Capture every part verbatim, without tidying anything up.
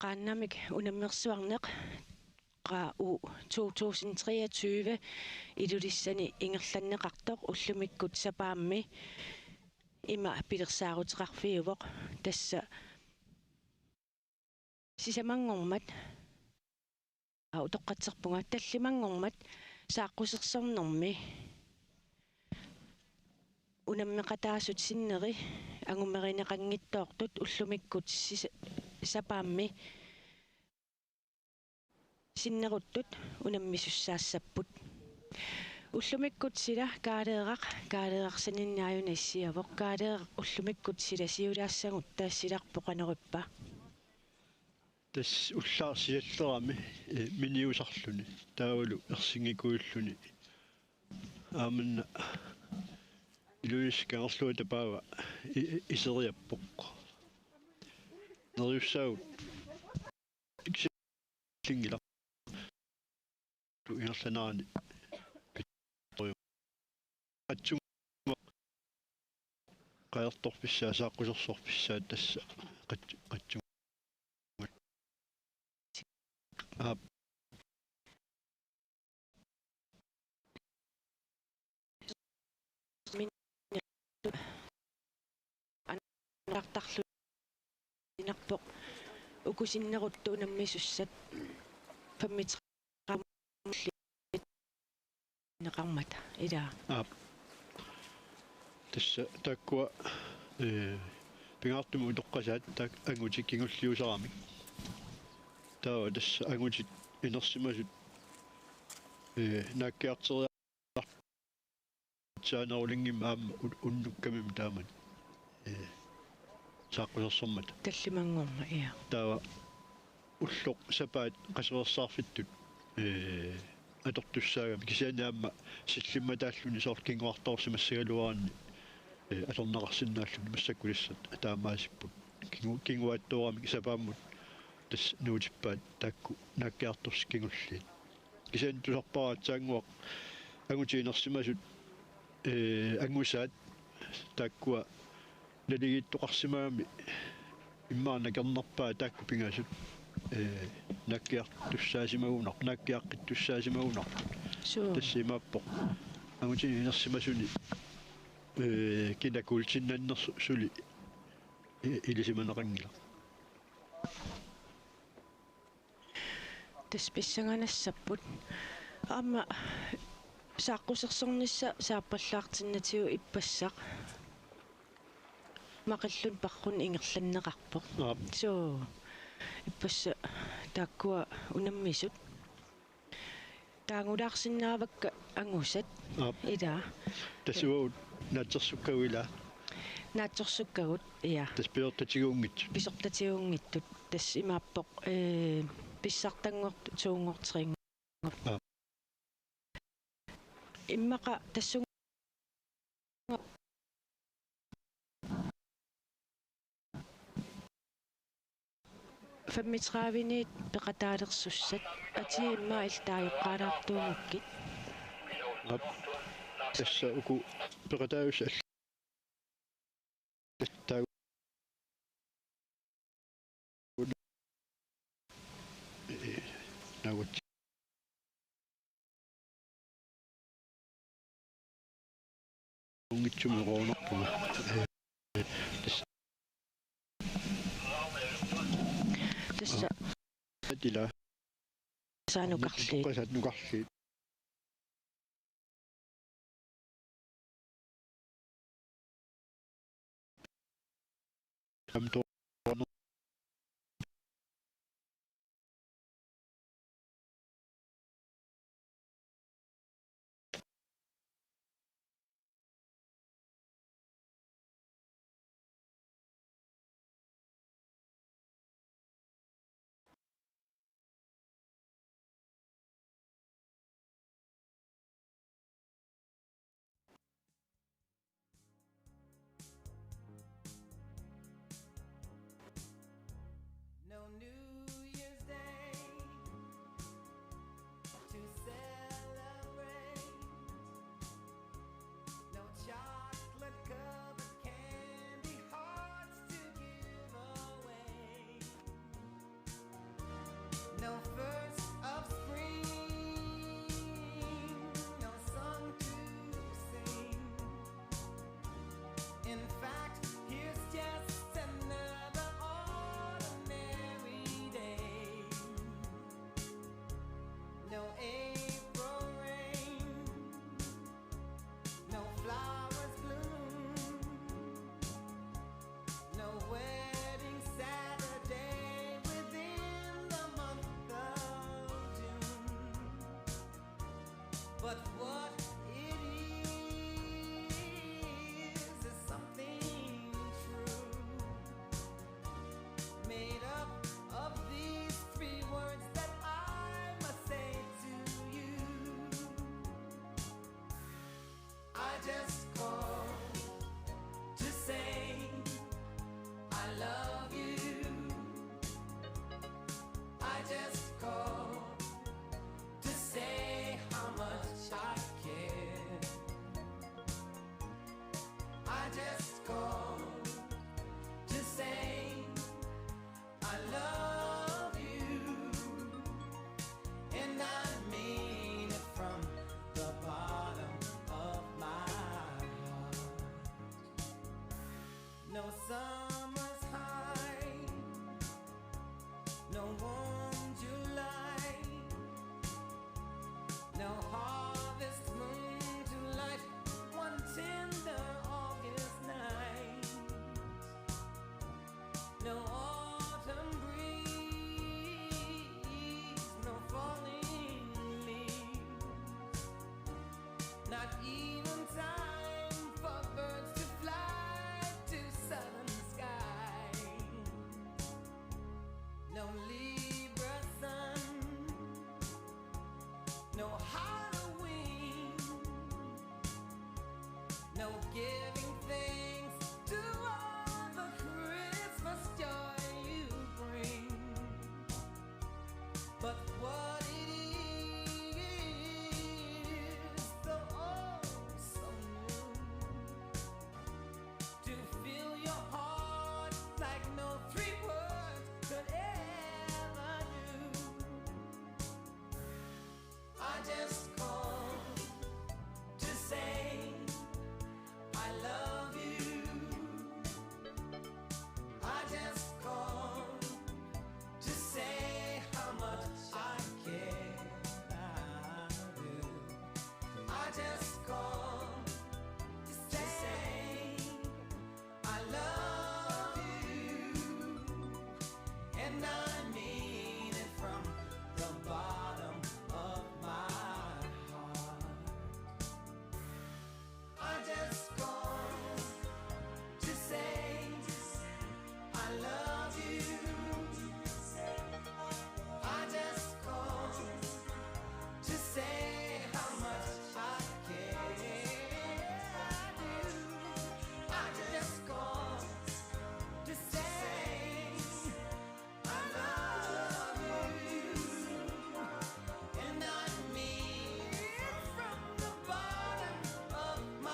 qaannamik unammersuarneq qa u to tusind treogtyve Ilulissani ingerlanneqartoq ullumikkut sapaammi ima pilersaaruteqarfiuvoq, tassa sisamanngormat, aa, utoqqatserpunga, tallimanngormat saaqqusersornermi unammeqataasut sinneri angumerineqanngitsoortut ullumikkut sisa-, sapaammi sinneruttut unammisussaassapput. Ullumikkut sila Kaaleeraq, Kaaleeraq saninnaajuna issiavoq, Kaaleeraq ullumikkut sila siulaassagutta silarpoq, qanorippa? Tassa ullaaq siallerami, eh, miniusarluni, taavalu ersinngikuulluni. Aamanna Ilulissat kangerluata paava i-, i-, iseriappoq. Neriussaagut iksillinngilaq. Ingerlanerani pittoruju. Qatsunguaq qajartorfissaa, saaqqusersorfissaa tassa qats-, qatsunguaq. Aap. Min-, anartarlu inarpoq uku sinneruttut unammisussat femogtredive neqarmata, ilaa. Aap. Tassa taakkua, eh, pingaartumik utoqqasaat taakku angutit kingulliusaramik. Taava tassa angutit inersimasut, eh, naakkiarteria- saanerulinngimmat aamma un-, unnukkamimmi taamani, eh, saaqqusersormata. Tallimanngormat, ja. Taava ulloq sapaat qasuersaarfittut, eh, atortussaagami, kisianni aamma sillimmataalluni soorlu kinguartoorsimassagaluaraanni, eh, atorneqarsinnaalluni, massakkut tassa taamaasipput. Kingu-, kinguaattooramik sapaammut tassa nuutippaat taakku naakkiartorsat kingulliit. Kisianni tusarpara aatsaannguaq angutit inersimasut, eh, angusaat taakkua naligiittoqarsimagami immaqa nakernerpaat taakku pingasut, eh, naakkiartussaasimagunarpoq, naakkiaqqittussaasimagunarpoq. Suu. Tassa imaappoq angutit inersimasuni, eh, kina kuultinnannersoq suli, eh, ilisimaneqanngilaq. Tassa pissanganassapput. Aamma saaqqusersornissaq saappallaartinnatigut ippassaq maqilluni parruni ingerlanneqarpoq. Aap. Suu, ippassaq taakkua unammisut. Taagulaarsinnaavakka angusat. Aap. Ilaa. Tassa uagut naatsorsukkavut, ilaa. Naatsorsukkagut, ja. Tassa pisortatiguunngitsut. Pisortatiguunngitsut. Tassa imaappoq, eh, pissartanngortut toonngortirinngortut. Aap. Immaqa tassunga femogtredive-niit peqataalersussat, atii immaqa illit taajoqqaalaartuugukkit. Aap. Tassa uku peqataasussat allat taagu-, eh, naagutsi- unngitsumik oqarunarpunga. Tassa. Tassa. Atila. Tassa nukarliit. Utoqqasaat nukarliit. Aamma to-, In fact, here's just another ordinary day. No April rain, no flowers bloom, no wedding Saturday within the month of June. But what it is, is something true, made up of these three words that I must say to you. I just called to say I love you. I just called to say how much I care. I just called to say I love you, and I mean it from the bottom of my heart. No summer's high, no warm July, no harvest moon to light one tender August night, no autumn breeze, no falling leaves, not even time for birds to fly to southern skies. No Libra sun, no Halloween, no giving thanks to all the Christmas joy you bring. But what it is, so, oh, so new, to fill your heart like no three words could ever do. I just called to say I love you. I just called to say how much I care. I do. I just called to say I love you, and I mean it from the bottom of my heart. I just called to say I love you. I just called to say how much I care. I do. I just called to say I love you, and I mean it from the bottom of my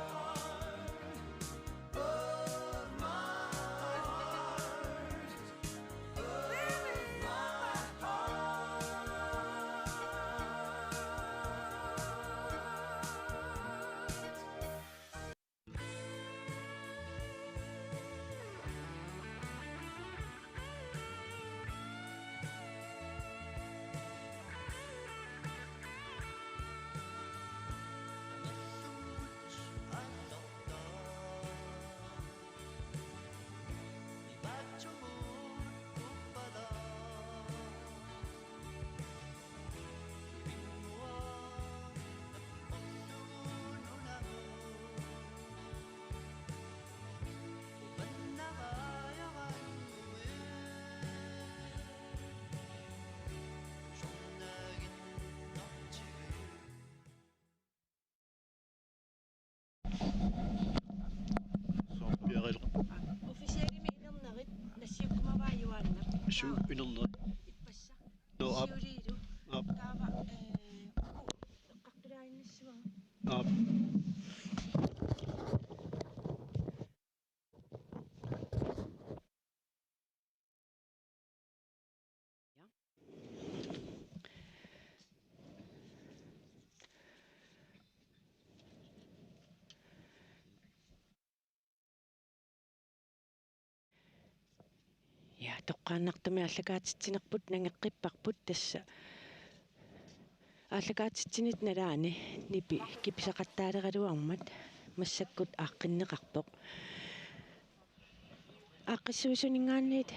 heart, of my heart, of my heart. Soorpiarilu. Officialimik inernerit nassiukkumavaa Juaannap. Suu, inernerit. Ippassaq. Noo, aap. Siuliilu. Aap. Taava, eh, uku eqqartulaaginnassaanga. Aap. Toqqaannartumik aallakaatitsinerput nangeqqipparput, tassa aallakaatitsinerup nalaani nipi kipisaqattaaleraluarmat massakkut aaqqinneqarpoq. Aaqqissuisuninngaanniit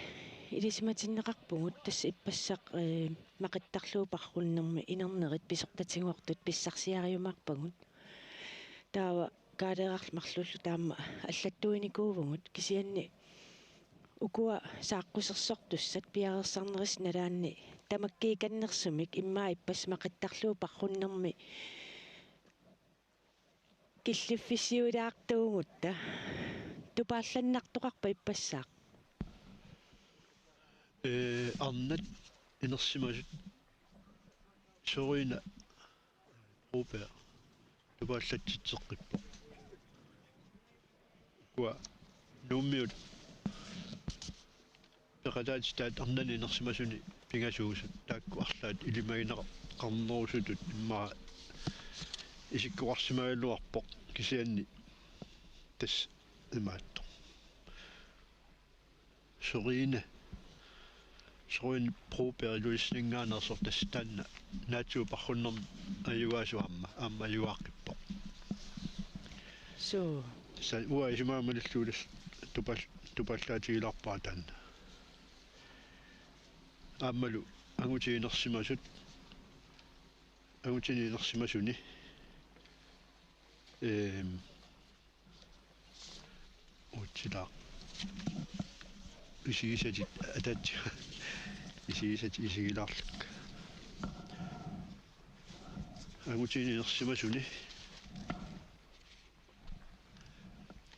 ilisimatinneqarpugut, tassa ippassaq, ee, maqittarlugu parrunnermi inernerit pisortatigoortut pissarsiariumaarpagut. Taava kaaleerarlu marluulluta aamma allattuinikuuvugut, kisianni ukua saaqqusersortussat piareersarnerisa nalaanni tamakkiikannersumik immaqa ippassaq maqittarlugu parrunnermi killiffissiulaartuugutta. Tupaallannartoqarpa ippassaq? Ee, arnat inersimasut Sørine Broberg tupaallatsitseqqippoq. Ukua Nuummiut peqataatitaat arnani inersimasuni pingasuusut, taakku arlaat ilimagineqarnerusutut immaqa isikkoqarsimagaluarpoq, kisianni tassa imaattoq. Sørine, Sørine Broberg Louiseninngaanneersoq, tassa taanna naatsumik parrunnermi ajugaasoq aamma, aamma ajugaaqqippoq. Suu. Tassa uanga isumaga malillugu tassa tupal-, tupaallaatigilaarpara taanna. Aammalu angutit inersimasut, angutini inersimasuni, eem, Utsilaaq. Isigisatit ataatsigut. Isigisatit isigilaarlugit. Angutini inersimasuni.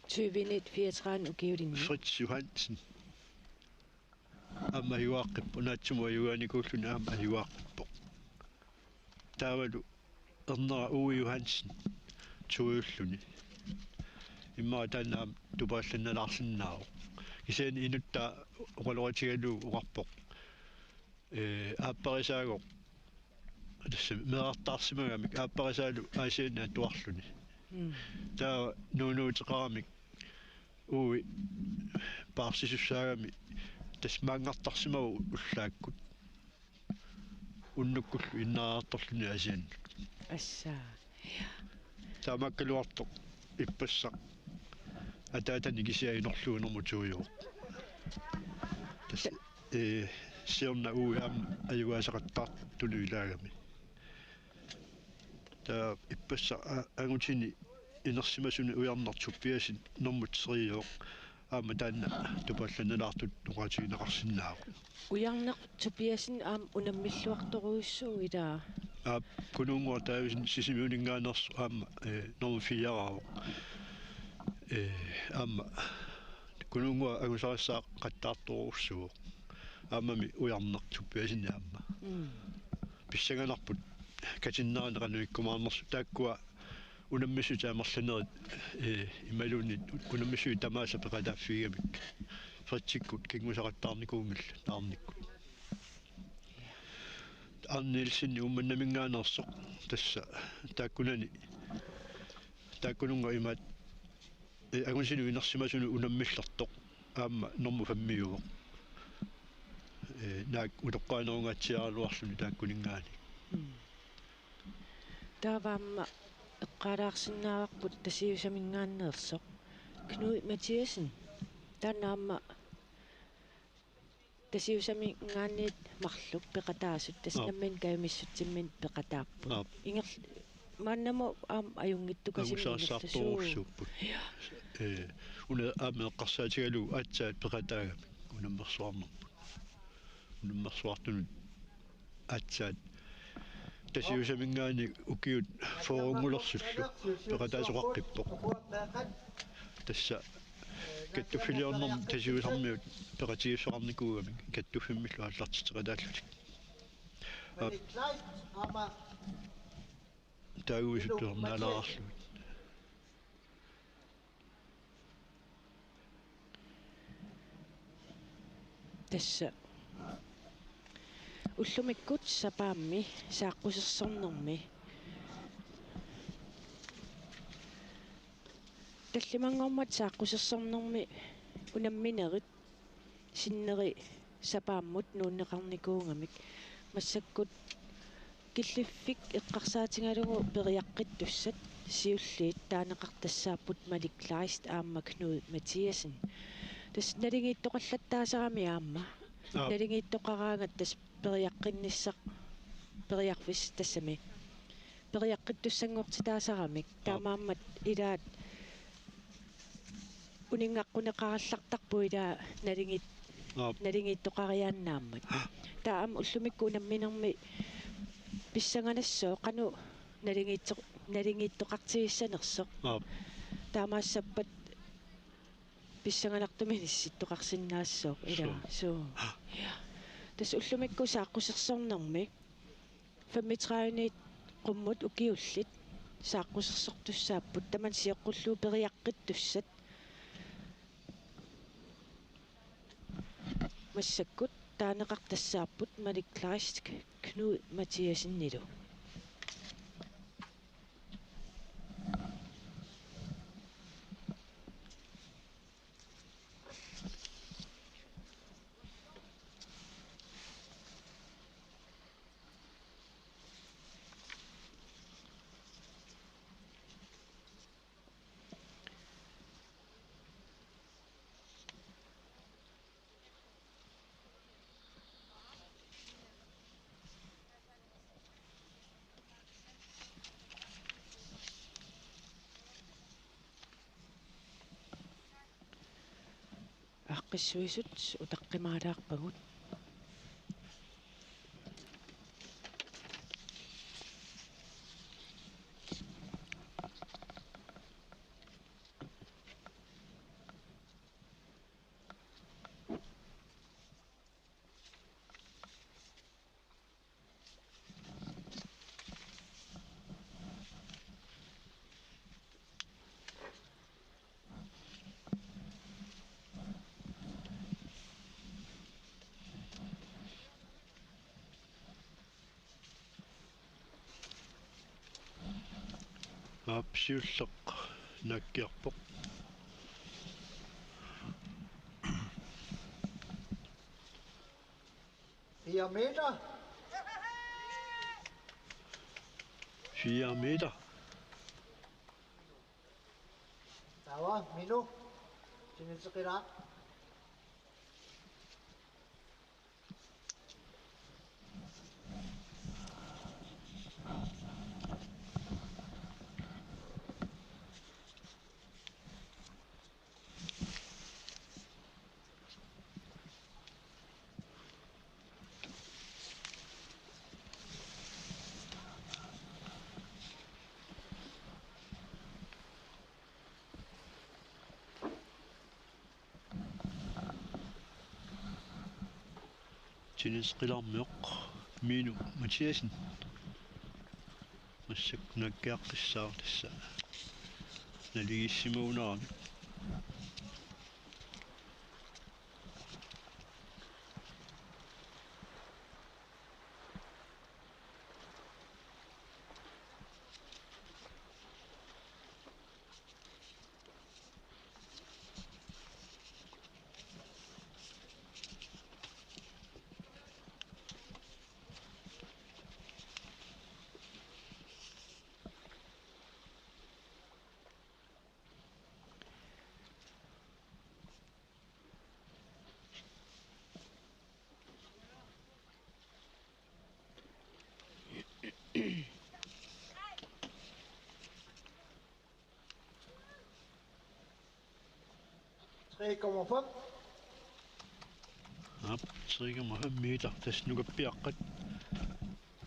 Tyvenit fireogtredive ukiulinni. Fritz Johansen. Aamma ajugaaqqippoq, naatsumik ajugaanikuulluni aamma ajugaaqqippoq. Taavalu ernera Uwe Johansen tuujulluni. Immaqa taanna aamma tupaallannalaarsinnaavoq. Kisianni inuttaa oqaloqatigalugu oqarpoq, ee, aapparisaagoq, tassa meerartaarsimagamik aapparisaalu Aasianni atuarluni. Mm. Taava nuunuuteqaramik Uwe paarsisussaagami tassa maanngartarsimavoq ullaakkut. Unnukkullu innariartorluni Aasiannut. Assa. Taamaakkaluartoq ippassaq ataatani kisiat inorluunermut tuujuvoq. Tassa, ee, siorna Uwe aamma ajugaasaqattaartunut ilaagami. Taava ippassaq a-, angutini inersimasuni Ujarneq Tobiassen nummer tre-uvoq. Aamma taanna tupaallannalaartutut oqaatigineqarsinnaavoq. Ujarneq Tobiassen aamma unammilluartorujussuuvoq ilaa? Aap, Kunuunnguaq Davidsen Sisimiuninngaanneersoq aamma, ee, nummer fire-uvoq. Ee, aamma Kunuunnguaq angusarissaaqattaartorujussuuvoq. Aammami Ujarneq Tobiassen aamma. Mm. Pissanganarput katinnerani qanoq ikkumaarnersut, taakkua unammissutit amerlanerit, ee, imaluunniit unammissutit tamaasa peqataaffigigamik. Fritsikkut kinngusaqattaarnikuunngillat aarnikkut. Arne Nielsen Uummannaminngaanneersoq, tassa taakkunani, taakkununnga imaat, ee, angutinut inersimasunut unammillertoq aamma nummer fem-iuvoq. Ee, naak utoqqaanerungaatsiaraluarluni taakkuninngaanniit. Mm. Taava aamma eqqaalaarsinnaavarput Tasiusaminngaanneersoq Knud Mathiassen. Taanna aamma Tasiusaminngaanniit marluk peqataasut, tassa Aap. Nammineq kajumissutsimminnik peqataapput. Aap. Inger-, maannamut aamma ajunngitsukasimik ingerlasuu-. Angusarissaartorujussuupput. Ja. Ee, una aamma eqqarsaatigalugu aatsaat peqataagamik unammersuarnerput. Unammersuartunut aatsaat Tasiusaminngaanniit ukiut fyrre-ngulersullu peqataasoqaqqippoq. Tassa kattuffiliornermi Tasiusarmiut peqatigiissuteqarnikuugamik kattuffimmillu aallartitseqataallutik. Aap. Taaguisut tusarnaalaarlugit. Tassa ullumikkut sapaammi saaqqusersornermi, tallimanngormat saaqqusersornermi unamminerit sinneri sapaammut nuunneqarnikuugamik. Massakkut killiffik eqqarsaatigalugu periaqqittussat siulliit taaneqartassaapput Malik Kleist aamma Knud Mathiassen. Tassa naligiittoqallattaasarami aamma. Aap. Naligiittoqaraangat tassa periaqqinnissaq, periarfis-, tassami periaqqittussanngortitaasaramik. Aap. Taamaammat ilaat uninngaqquneqarallartarpoq ilaa naligiit-, Aap. Naligiittoqariaannaammat. Taava aamma ullumikkut unamminermi pissanganassaaq qanoq naligiitso-, naligiittoqartigissanersoq. Aap. Taamaassappat pissanganartumik inissittoqarsinnaassaaq ilaa. Suu. Suu. Ja. Tassa ullumikkut saaqqusersornermi femogtredive qummut ukiullit saaqqusersortussaapput, tamanna sioqqullugu periaqqittussat. Massakkut taaneqartassaapput Malik Kleist Knud Mathiassenilu. Aaqqissuisut utaqqimaalaarpagut. Aap, siulleq naakkiarpoq. Fire meter. Fire meter. Taava Minu. Sinitseqilaa. Sinitseqilaarmioq Minu Mathiassen. Massakkut naakkiaqqissaaq tassa. Naligiissimagunarami. Tre komma fem. Aap, tre komma fem meter. Tassa nukappiaqqat.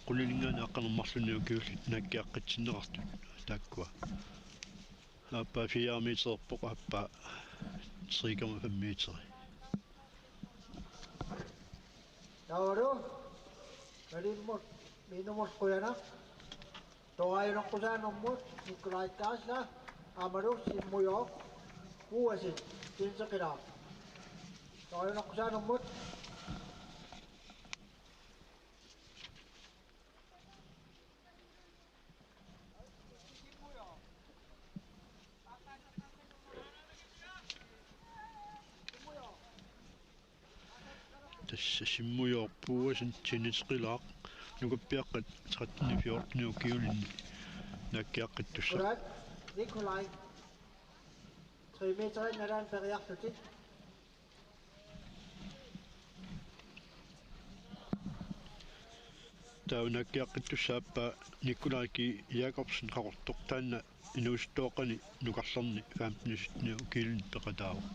Qulininngaanniit aqqaneq-marlunnik ukiullit naakkiaqqitsinneqartut. Taakkua. Aappaa fire metererpoq, aappaa tre komma fem meter. Taavalu Malimmut Minumut qujanaq. Torrajunaqqusaannermut Nikolaj Kaasla aammalu Simmujooq Kuuasi sinitseqilaaq. Torrajunaqqusaannermut. Tassa Simmujoorpuuasin siniteqilaaq, nukappiaqqat tretten fjorten ukiulinni naakkiaqqittussaq. Nikolaj. Tre meter ind, og der er en barriere for det. Taava naakkiaqqittussaappaa Nikolaj Jakobsen Qaqortoq, taanna inuusuttuaqqani nukarlerni femten sytten ukiulinni peqataavoq.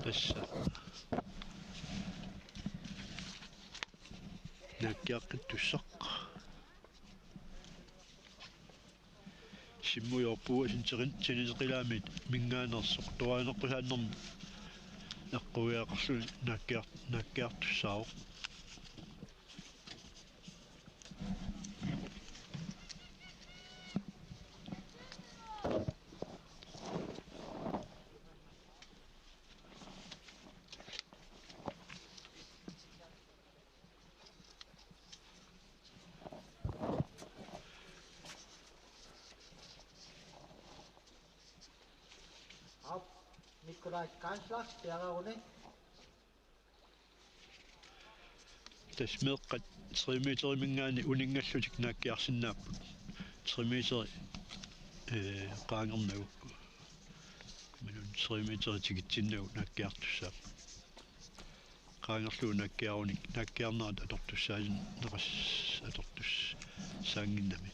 Tassa naakkiaqqittussaq Simmujoorpuuasin siniteqilaaminngaanneersoq, torianeqqusaannermi eqquiaqarluni naakkiar-, naakkiartussaavoq. Aap, Nikolaj Kansler, fjerde runde. Tassa meeqqat tre meteriminngaanniit uninngallutik naakkiarsinnaapput. Tre meteri, ee, qaangernagu. Imaluunniit tre meteri tikitsinnagu naakkiartussaapput. Qaangerlugu naakkiarunik, naakkiarnerat atortussaaneqas-, atortussaannginnami.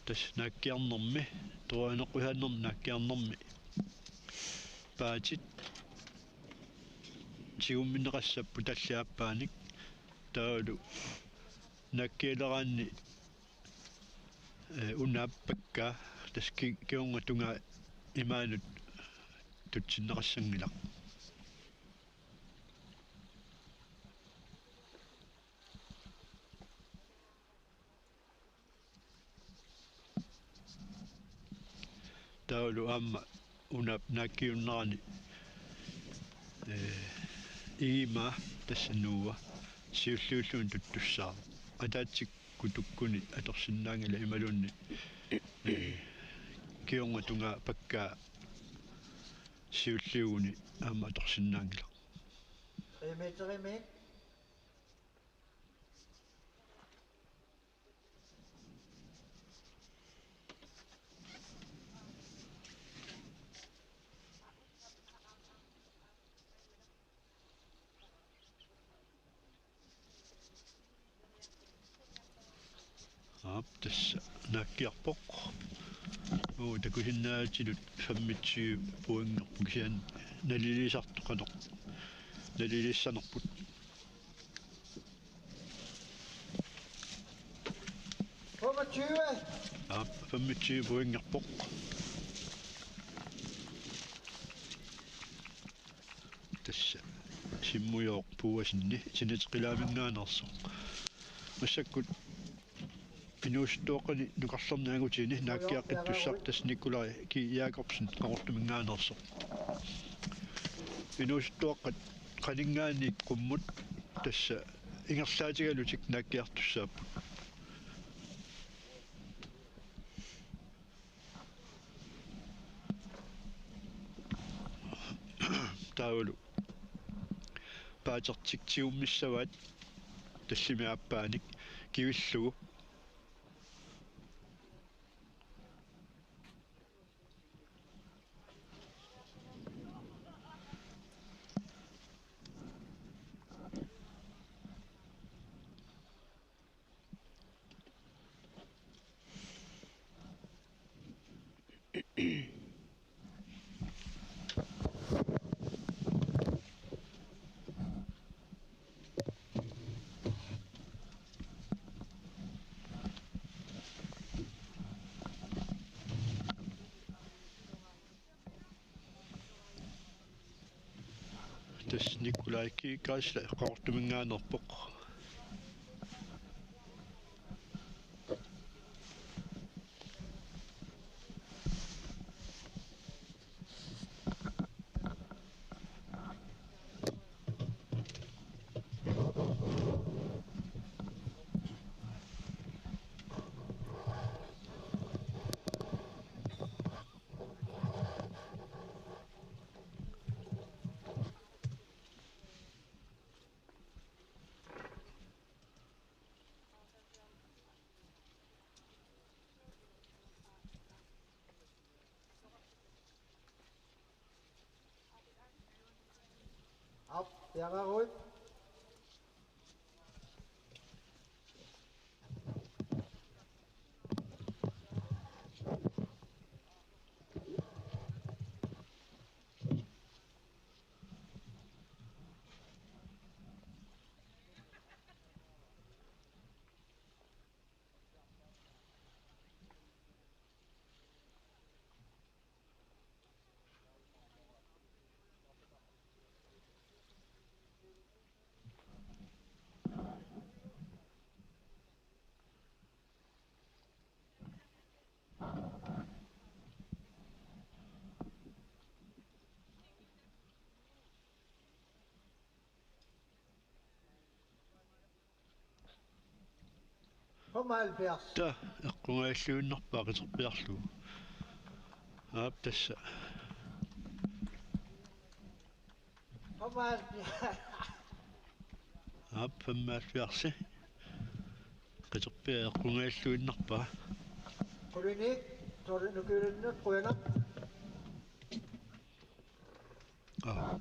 Tassa naakkiarnermi, torianeqqusaannermi naakkiarnermi paatit tigumminneqassapput tallit aappaanik, taavalu naakkialeraanni, ee, unaap pakkaa, tassa ki-, kingorna tungaa imaanut tutsinneqassanngilaq. Taavalu aamma unaap naakkiunnerani, ee, igimaa, tassa nuua, siulliulluni tuttussaavoq. Ataatsikkut tukkuni atorsinnaanngilaq imaluunniit, ee, kingorna tungaa pakkaa siulliuguni aamma atorsinnaanngilaq. Tre meter i midten. Aap, tassa naakkiarpoq. Uu, takusinnaatigut femogtyve pointerput, kisianni nalilisartoq qanoq nalilissanerput. Femogtyve. Aap, femogtyve pointerpoq. Tassa Simmujoorpuuasinni siniteqilaaminngaanneersoq. Massakkut inuusuttuaqqani nukarlerni angutini naakkiaqqittussaq tassa Nikolaj Ki Jakobsen Qaqortuminngaanneersoq. Inuusuttuaqqat qaninngaanniit qummut tassa ingerlaatigalutik naakkiartussaapput. Aulu. Paatertik tigummissavaat tallimi aappaanik kivillugu. Tassa Nikolaj Geisler Qaqortuminngaanneerpoq. Aap, piareeruit. Femoghalvfjerds. Taa, eqqugajalluinnarpaa qiterpiarlugu. Aap, tassa. Femoghalvfjerds. Aap, femoghalvfjerds. Qiterpiaq eqqugajalluinnarpaa. Qulinik, tuli nukiulinnut qujanaq. Aa.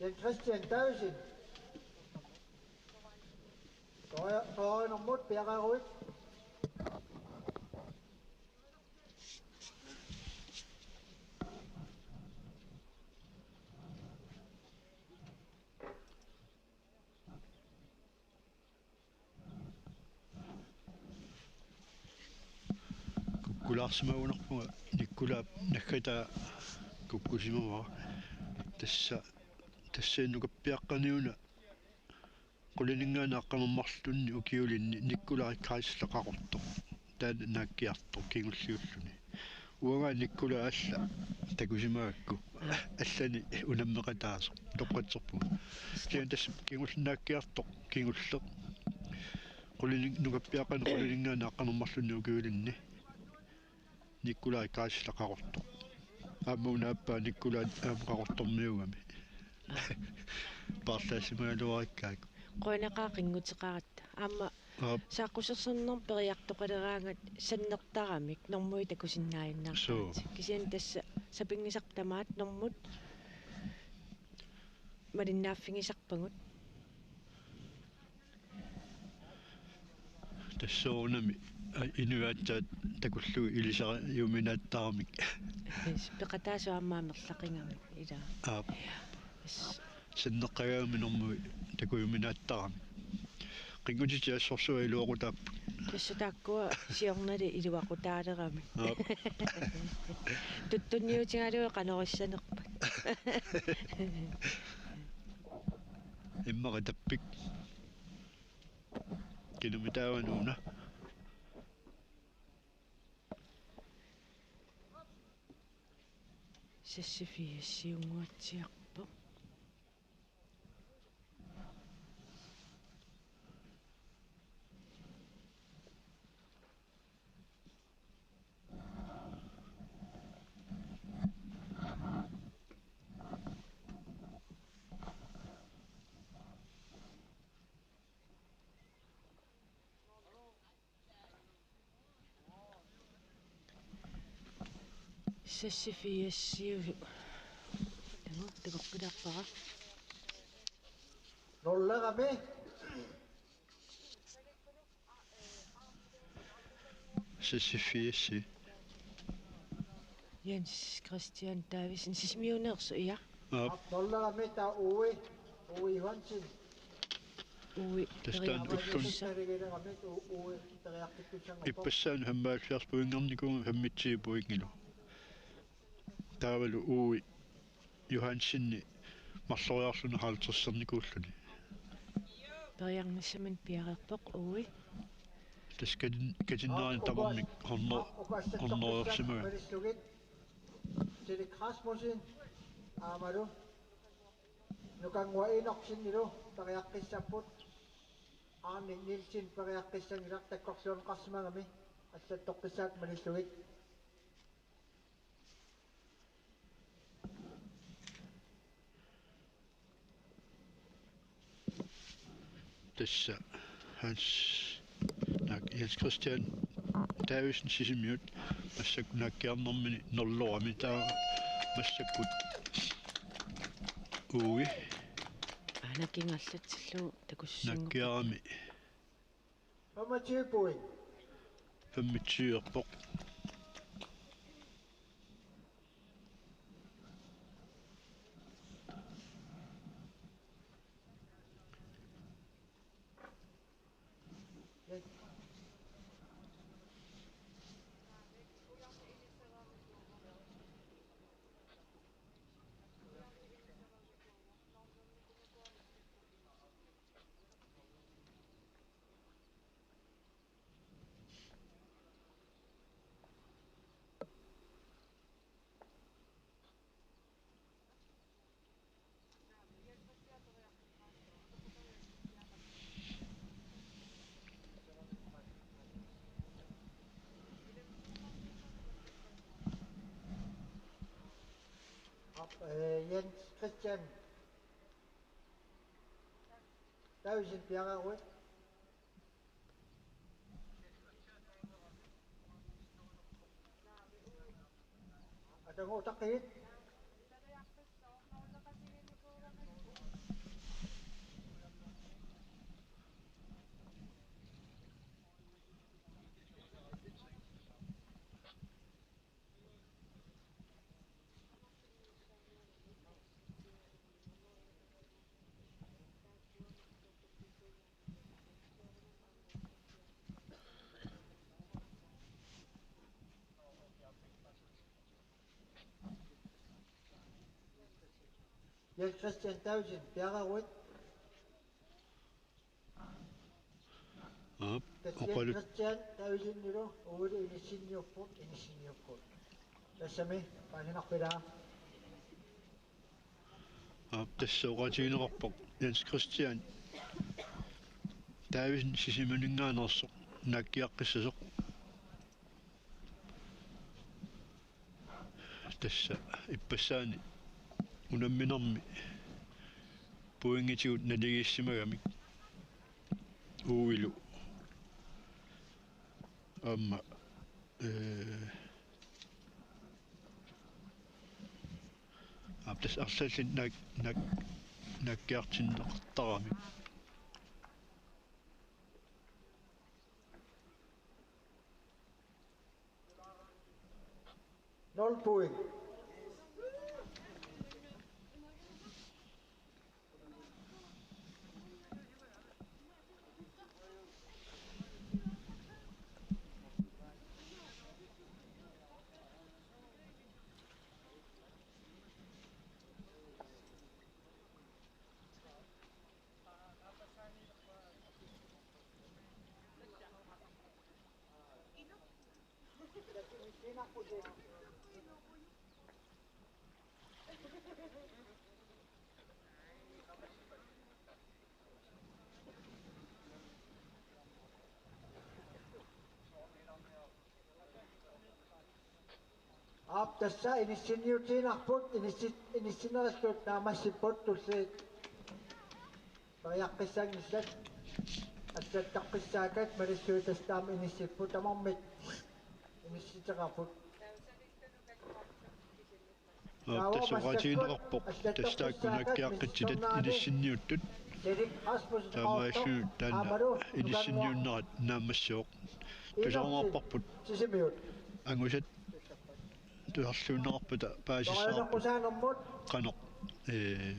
Jens Christian Davidsen. Tøj-, tøjnormut piareeruit. Kukkulaarsimagunarpunga Nikkulaap naggataa kukkusimavara. Tassa, tassa nukappiaqqaniuna qulininngaanniit aqqaneq-marlunni ukiulinni Nikolaj Geisler Qaqortoq. Taanna naakkiartoq kingulliulluni. Uanga Nikolaj alla takusimagakku. Allani unammeqataasoq toqqatserpunga. Kisianni tassa kingullernaakkiartoq, kingulleq. Qulinik-, nukappiaqqanik quliningaanniit aqqaneq-marlunnik ukiulinni. Nikolai Kaasila Qaqortoq. Aamma una aappaa Nikolai aamma Qaqortormiuugami. Paarlaassimagaluarikkaakku. Qujanaqaaq qinnuteqaratta. Aamma Aap. Saaqqusersornermut periartoqaleraangat sannertaramik normuit takusinnaajunnaartaratik. Suu. Kisianni tassa sapinngisarput tamaat normut malinnaaffigisarpagut. Tassuunami, a, inuit aatsaat takullugit ilisariuminaattaramik. Peqataasoq aamma amerlaqigamik ilaa. Aap. Yes. Sanneqqagaangami normuit takujuminaattarami. Qinngutitit assorsuaq iluaqutaapput. Tassa taakkua siornali iluaqutaaleramik. Aap. Tuttunniutigalugu qanoq issanerpat. Immaqa tappik. Kinumi taava una? Seksogfirs siunguatsiarpoq. Seksogfirs. Taanna takoqqilaarpara. Nullerami. Seksogfirs. Jens Christian Davidsen, Sisimiuneersoq, ja. Aap. Nullerami taava Uwe, Uwe Johansen. Uwe, tassa taanna periarfissaq. Ulluni. Naligileramik U-, Uwe periarfissanngorpoq. Ippassaani femoghalvfjerds pointernikuugami femogtyve pointilu. Taavalu Uwe Johansen marloriarluni halvtredsernikuulluni. Periarnissaminut piareerpoq Uwe. Tassa katin-, katinnerani tamarmik hundrede, hundrede. Felix Rasmussen, aammalu Nukannguaq Enoksenillu periaqqissapput. Arne Nielsen periaqqissanngilaq, takkorluunneqarsimagami allattoqqissaat malillugit. Tassa Hans, naak, Jens Christian Davidsen Sisimiut massakkut naakkiarnermini nullerami, taava massakkut Uwe. Aana kingallatsillugu takussuugut. Naakkiarami. Femogtyve point. Femogtyve-erpoq. Aap, eh, Jens Christian Davidsen, piareeruit. Atagu utaqqigit. Jens Christian Davidsen, piareeruit. Aap, tassa oqalut- Christian Davidsenilu Uwelu inissinniupput, inissinniupput. Tassami paasinarput ilaa. Aap, tassa oqaatigineqarpoq Jens Christian Davidsen Sisimiuninngaanneersoq naakkiaqqissasoq. Tassa ippassaani unamminermi pointitsigut naligiissimagamik Uilu aamma, ee, aap, tassa arlallit naak-, naak-, naakkiartinneqartaramik. Nul point. Aap, tassa inissinniutiinnarput, inissi-, inissinnerillu naammassipput tulliit. Periaqqissaanngillat, allattaqqissaakkat, malillugu tassa taama inissipput, tamarmik inissiteqarput. Aap, tassa oqaatigineqarpoq, tassa taakku naakkiaqqitsitat inissinniuttut. Taamaalilluni taanna inissinniunnerat naammassivoq. Tusarnaarparput. Sisimiut. Angusat tusarluunneqarpata paasissavarput. Qanoq, ee,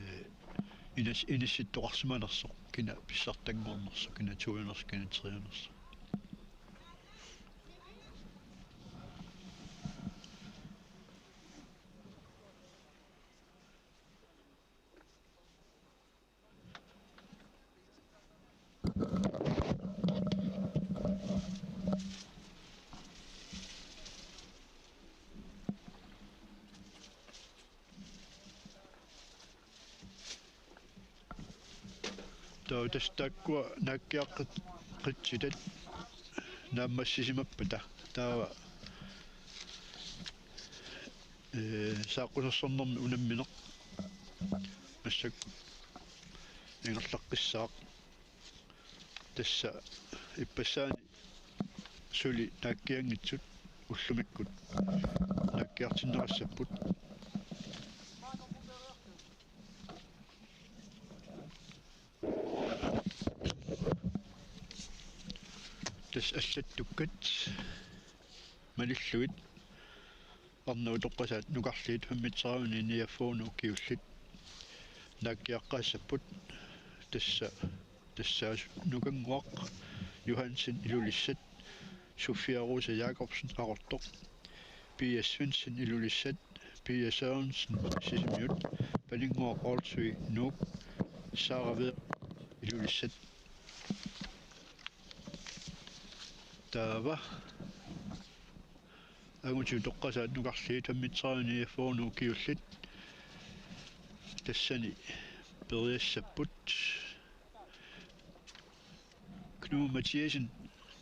inis-, inissittoqarsimanersoq, kina pissartanngornersoq, kina toiunersoq, kina treiunersoq. Taava tassa taakkua naakkiaqqit-, qitsitat naammassisimappata. Taava, ee, saaqqusersornermi unammineq massakkut ingerlaqqissaaq. Tassa ippassaani suli naakkianngitsut ullumikkut naakkiartinneqassapput. Tassa allattukkat malillugit arnat utoqqasaat nukarliit femogtredive niogfyrre ukiullit naakkiaqqaassapput. Tassa tassaasut Nukannguaq Johansen Ilulissat, Sofia Rosa Jakobsen Qaqortoq, Pia Svendsen Ilulissat, Pia Sørensen Sisimiut, Paninnguaq Olsvig Nuuk, Sara Weber Ilulissat. Taava angutit utoqqasaat nukarliit femogtredive niogfyrre ukiullit tassani periassapput. Knud Mathiassen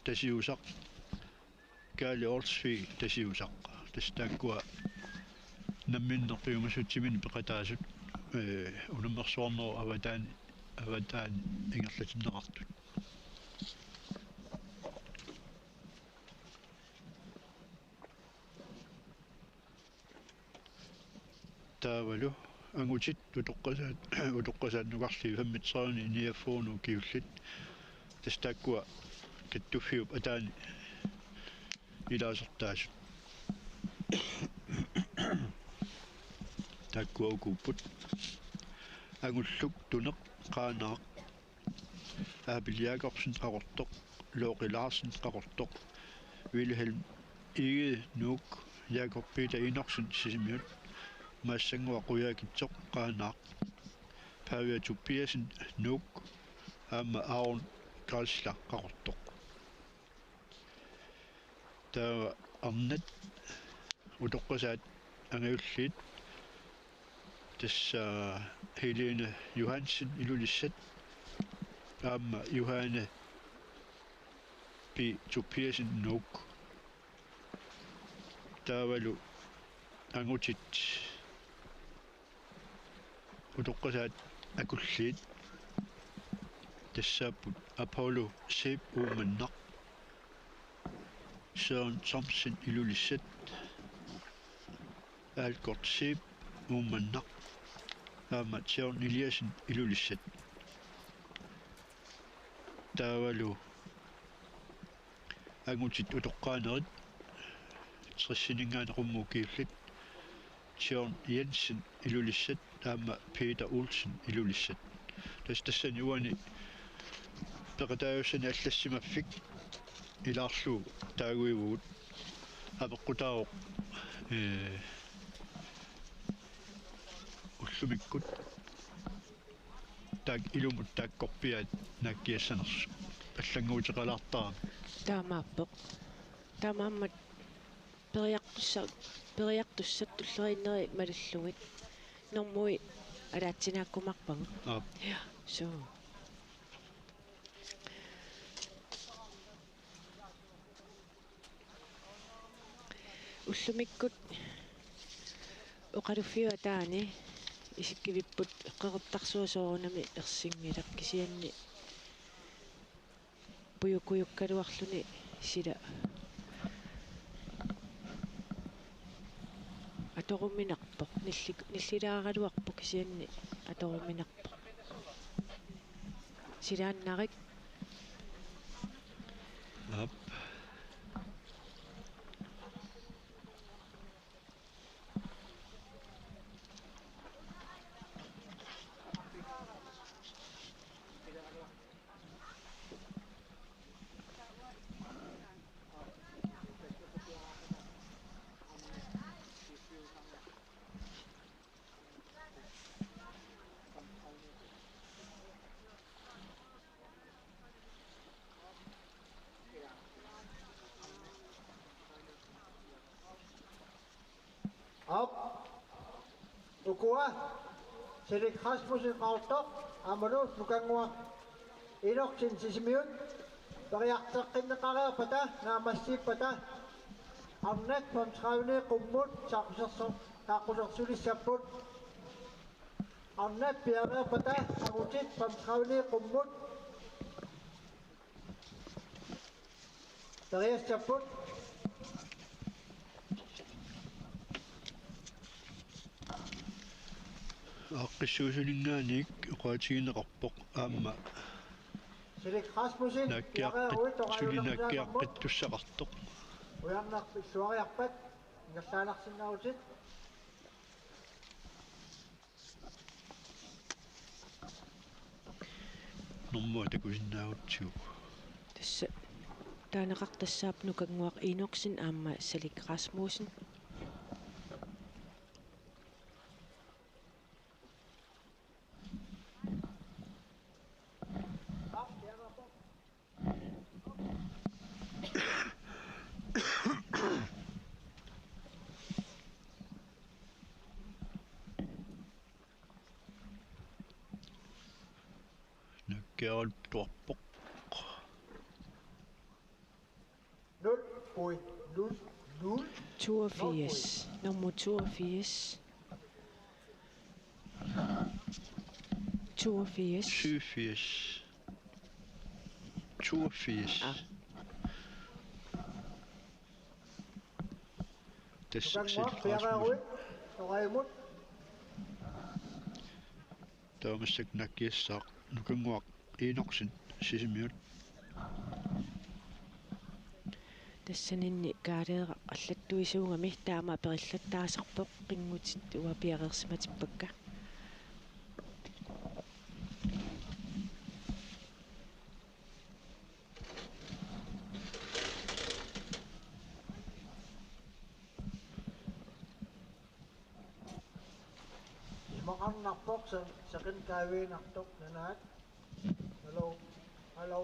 Tasiusaq, Kaali Olsvig Tasiusaq. Tassa taakkua namminneq piumassutsiminnik peqataasut, ee, unammersuarnerup avataani, avataani ingerlatinneqartut. Taavalu angutit utoqqasaat, utoqqasaat nukarliit femogtredive niogfyrre ukiullit. Tassa taakkua kattuffiup ataani ilaasortaasut. Taakkua ukuupput: Angulluk Tuneq Qaanaaq, Abel Jakobsen Qaqortoq, Looqi Larsen Qaqortoq, Vilhelm Egede Nuuk, Jakob Peter Enoksen Sisimiut, Maassannguaq Qujaukitsoq Qaanaaq, Pavia Tobiassen Nuuk, aamma Aaron Geisler Qaqortoq. Taava arnat Utoqqasaat angajulliit, tassa Helene Johansen, Ilulissat, aamma Johanne P. Tobiassen, Nuuk. Taavalu angutit utoqqasaat akulliit, tassaapput Apollo Zeeb, Uummannaq, Søren Thomsen, Ilulissat, Algert Zeeb, Uummannaq, aamma John Eliassen, Ilulissat. Taavalu angutit utoqqaanerit, tressininngaanniit qummut ukiullit, John Jensen, Ilulissat, aamma Peter Olsen, Ilulissat. Tassa tassani uani peqataajussanik allassimaffik ilaarlugu taaguivugut. Apeqqutaavoq, ee, ullumikkut taak-, ilumut taakkorpiaat naakkiassanersut allannguuteqalaartarami. Taamaappoq. Taamaammat periartussa-, periartussat tulleriinneri malillugit normui alaatsinaakkumaarpagut. Aap. Ja, suu. Ullumikkut oqaluffiup ataani isikkivipput qeqertarsuaq soorunami ersinngilaq, kisianni pujukujukkaluarluni sila atoruminarpoq, nilli-, nillilaaraluarpoq kisianni atoruminarpoq. Silaannarik. Aap. Aap. Ukua Salik Rasmussen Qaqortoq aammalu Nukannguaq Enoksen Sisimiut periarfeqqinneqareerpata naammassippata arnat femogtredive qummut saaqquserso-, saaqqusersulissapput. Arnat piareerpata angutit femogtredive qummut periassapput. Aaqqissuussuninngaanniit oqaatigineqarpoq aamma Salik Rasmussen naakkiaqqit-, piareeruit suli oqaluunersaammat naakkiaqqittussaqartoq. Ujarneq pilluariarpat ingerlaannarsinnaavutit. Normua takusinnaagutsigu. Tassa taaneqartassaapput Nukannguaq Enoksen aamma Salik Rasmussen. Naakkiaraluttuarpoq. Nul point nul nul. Toogfirs. Nummer toogfirs. Toogfirs. Syvogfirs. Toogfirs. Ah. Tassa Nukannguaq Salik Rasmussen. Piareeruit oqaamut. Taava massakkut naakkiassaaq Nukannguaq Enoksen Sisimiut. Tassaninni kaaleeraq allattuisuugami taama perillattaasarpoq, qinngutit uanga piareersimatippakka. Isumaqarnarpoq se-, seqineq kaaviinartoq nanaat. Hallo. Hallo.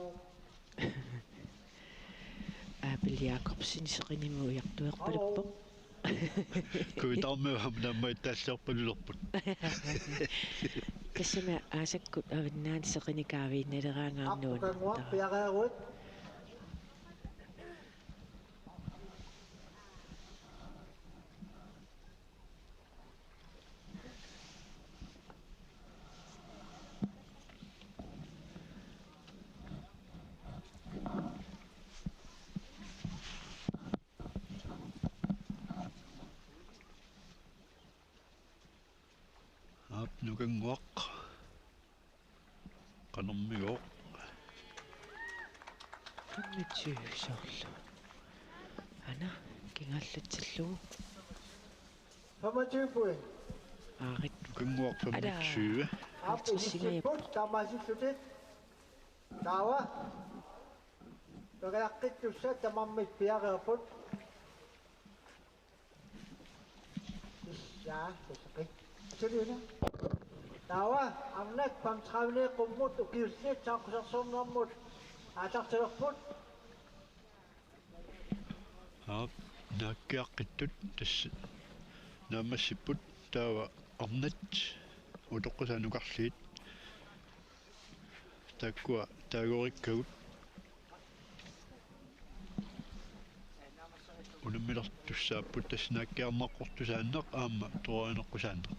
Abel Jakobsen seqinimut ujartuerpaluppoq. Hallo. Kuitaarmiuam nammagittaalliorpalulerput. Tassami aasakkut Avannaani seqineq kaaviinnaleraangaarnuunnaartara. Aqqukannguaq piareeruit. Aap, nukannguaq. Qanormigooq. Femogtyve soorlu. Aana, kingaallatsillugu. Femogtyve point. Aarit. Nukannguaq femogtyve. Aap, halvtredsingajapput. Inissikkuut taamaasillutik. Taava. Periaqqittussat tamarmik piareerput. Issa, sasaqi. Atsaliuna. Taava, arnat femogtredive qummut ukiullit saqqusarsuarnermut aallartilerput. Aap, naakkiaqqittut tassa naammassipput taava arnat utoqqasaat nukarliit. Taakkua taagorikkagut unammilertussaapput tassa naakkiarneqqortusaanneq aamma toorineqqusaanneq.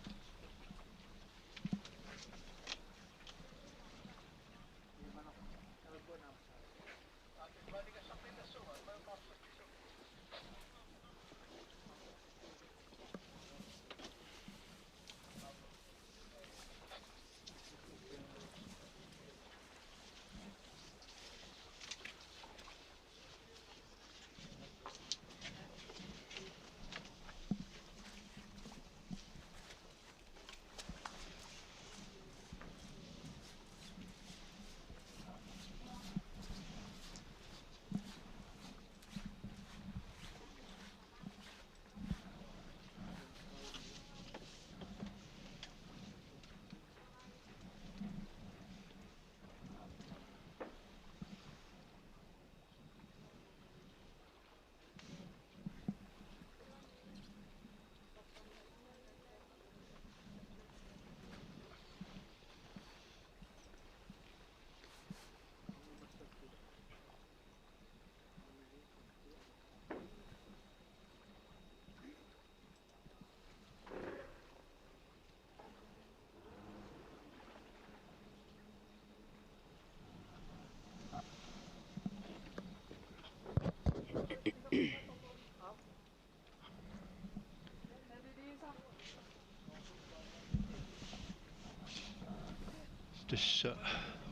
Tassa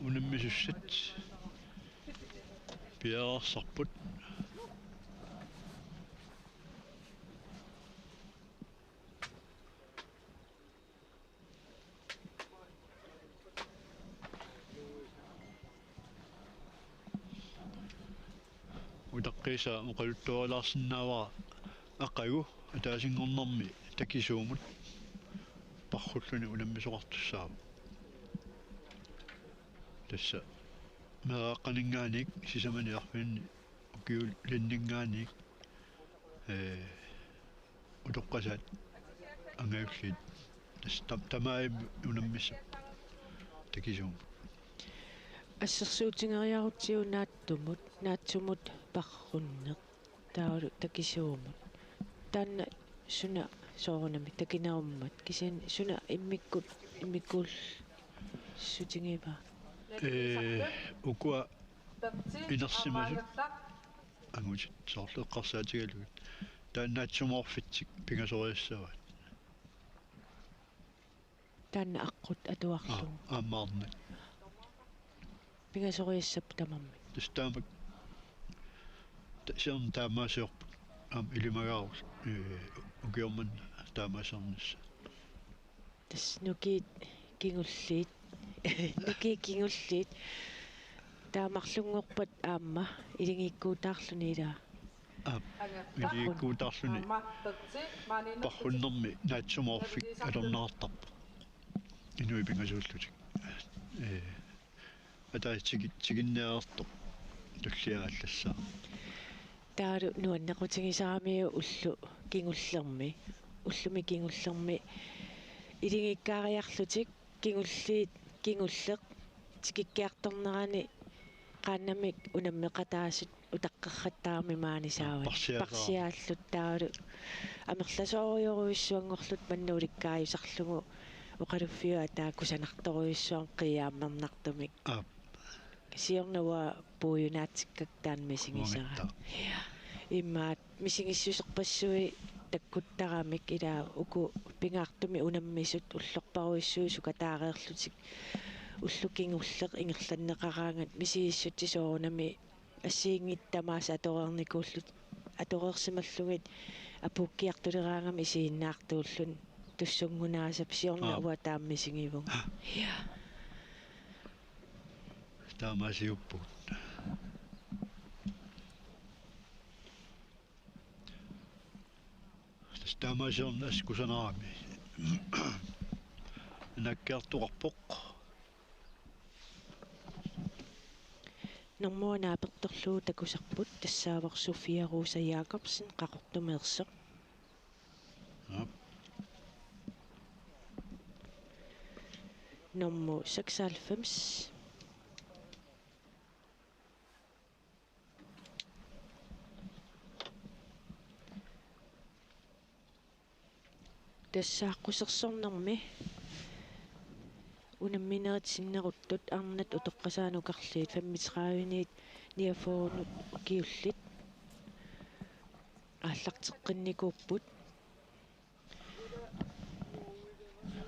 unammisussat piareersarput. Utaqqiisaa oqaluttuarilaarsinnaavara aqagu ataasinngornermi takisuumut parrulluni unammisoqartussaavoq. Tassa meeraaqqaninngaanniit sisamani arfininni ukiulinninngaanniit, ee, utoqqasaat angajulliit tassa tam-, tamarmik unammissapput takisuumut. Assersuutigeriarutsigu naatsumut, naatsumut parrunneq taavalu takisuumut. Taanna suna soorunami takinerummat kisianni suna immikkut immikkuullutigivaa? Ee, ukua inersimasut angutit soorlu eqqarsaatigalugit taanna naatsumoorfitsik pingasoriassavaat. Taanna aqqut atuarlugu. Aa, aamma arnat. Pingasoriassapput tamarmik. Tassa taamak ta-, siorna taamaasiorput aamma ilimagaarut, ee, ukioq manna taamaasiornissaa. Tassa nukiit kingulliit. Nukiit kingulliit. Taamarlunngorpat aamma iligiikkuutaarluni ilaa. Aap, iligiikkuutaarluni. Parrunnermi naatsumoorfik atorneqartarpoq. Inuit pingasuullutik. Ee, ataaseq tigi-, tiginniartoq tullia allassaa. Taavalu nuannequtigisaramiuk ullut kingullermi, ullumi kingullermi ilingiikkaariarlutik kingulliit, kingulleq tikikkiartornerani qaannamik unammeqataasut utaqqersattaramik maani saavani. Parsiasaarami. Parsiaallutik taavalu amerlasoorujorujussuanngorlutik manna ulikkaajusarlugu oqaluffiup ataa kusanartorujussuarmik qiiaammernartumik. Aap. Siorna uanga puiunaatsikkakkit taanna misigisara. Uangatta. Ja. Immaqa misigissuserpassuit takkuttaramik, ila uku pingaartumik unammisut ullorparujussuit sukataareerlutik ullut kingulleq ingerlanneqaraangat misigissutit soorunami assigiinngitsut tamaasa atoreernikuullutik, atoreersimallugit apuukkiartuleraangamik isiginnaartuulluni tussunngunaasap, siorna Aap. uanga taama misigivunga. Ja. Taamaasiuppugut. Tassa taamaasiorneq assut kusanarami. Naakkiartoqarpoq. Normu naapertorlugu takusarput tassaavoq Sofia Rosa Jacobsen, Qaqortumeersoq. Aap. Nummer seksoghalvfems. Tassa aqqusersornermi unamminerit sinneruttut arnat utoqqasaanukarliit femogtredive-niit niogfyrrenut ukiullit aallarteqqinnikuupput.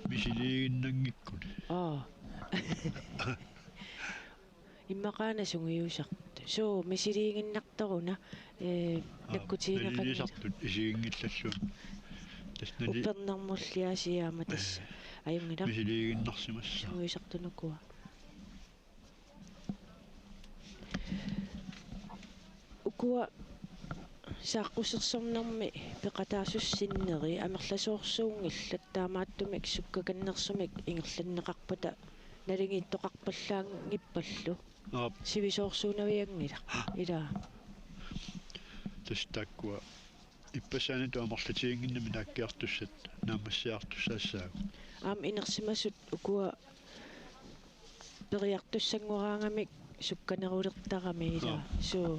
Misiliiginnanngikkuni. Aa. Immaqaana sungiusartoq. Suu, misiliiginnartoruna, ee, Aa, nakkutigineqanngilaq. Nalilisartut isiginngillalluunniit. Tassa nali- Uppernermulliaasiit aamma tassa. Ee. Ajunngilaq. Misiliiginnarsimassaaq. Sungiusartunukua. Ukua saaqqusersornermi peqataasussat sinneri amerlasoorsuunngillat, taamaattumik sukkakannersumik ingerlanneqarpata naligiittoqarpallaanngippallu. Aap. Sivisoorsuunavianngilaq. Ilaa. Tassa taakkua ippassaanitut amerlatiginnginnami naakkiartussat naammassiartussaassaagut. Aamma inersimasut ukua periartussanngoraangamik sukkanerulertarami ilaa. Aap. Suu.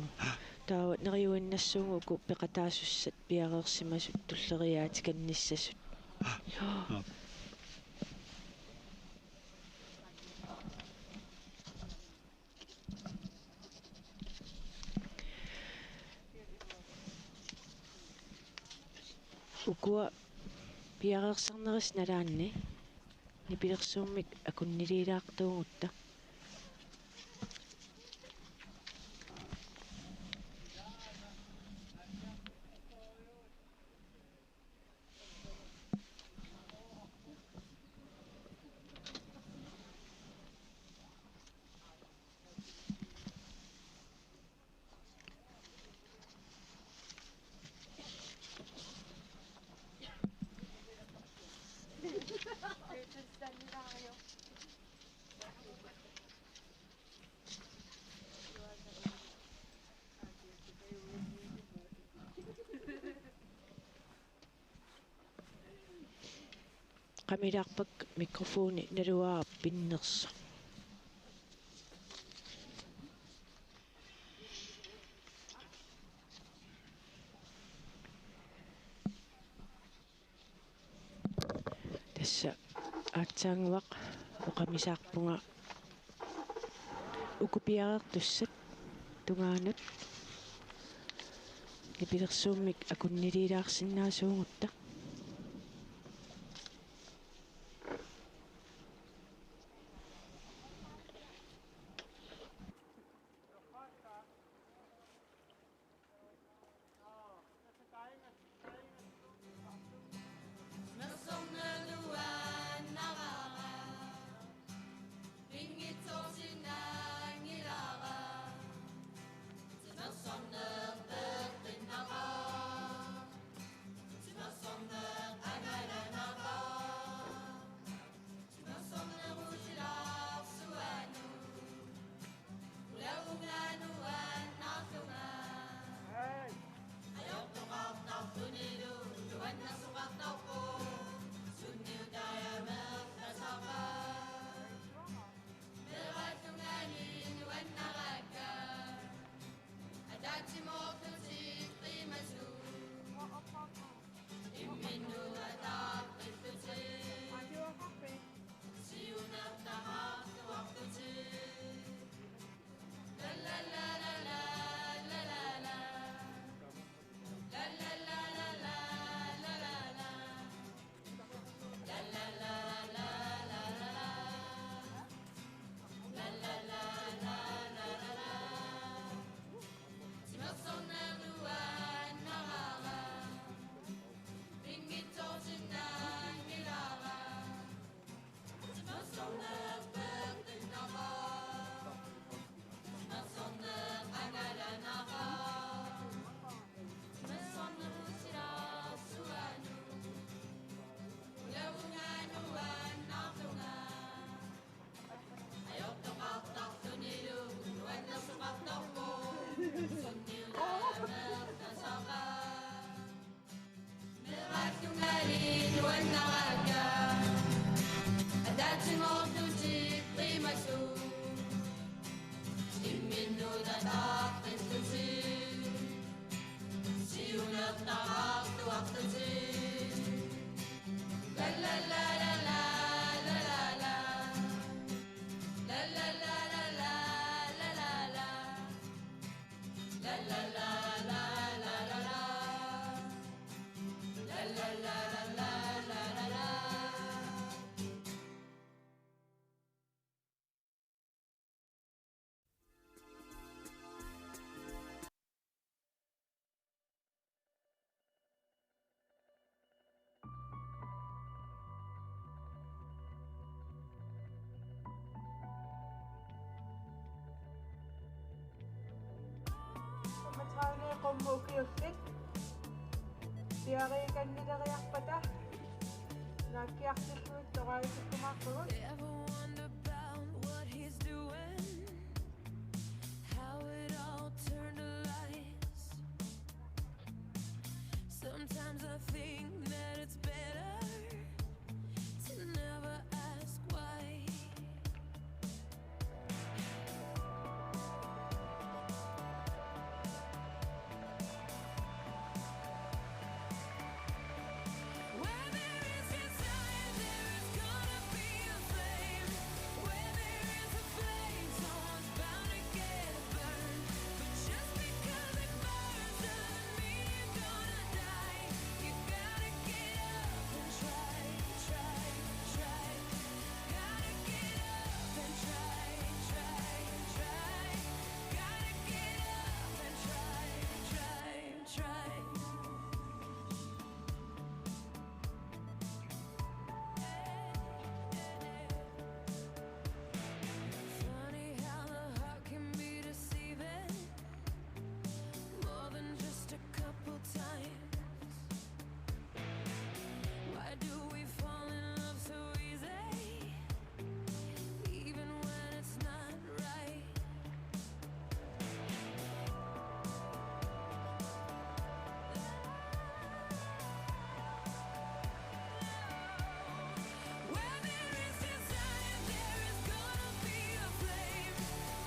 Taava neriuinnassuunga uku peqataasussat piareersimasut tulleriiaatikannissasut. Aap. Ukua piareersarnerisa nalaanni nipilersuummik akunniliilaartuugutta. Qamilaarpakka mikrofoni naluara pinnersoq. Tassa aatsaannguaq oqamisaarpunga uku piareertussat tungaanut nipilersuummik akunniliilaarsinnaasuugutta. Ukiullit piariikannileriarpata naakkiartillugit toraajusukkumaarpugut. Ever wonder about what he's doing? How it all turned to lies. Sometimes I think that it's better to never ask why. Where there is desire, there is gonna be a flame. Where there is a flame, someone's bound to get burned. But just because it burns doesn't mean you're gonna die. You gotta get up and try, try, try. Gotta get up and try, try, try. Gotta get up and try, try, try. Funny how the heart can be deceiving, more than just a couple times. Why do we fall in love so easy, even when it's not right? Where there is desire, there is gonna be a flame.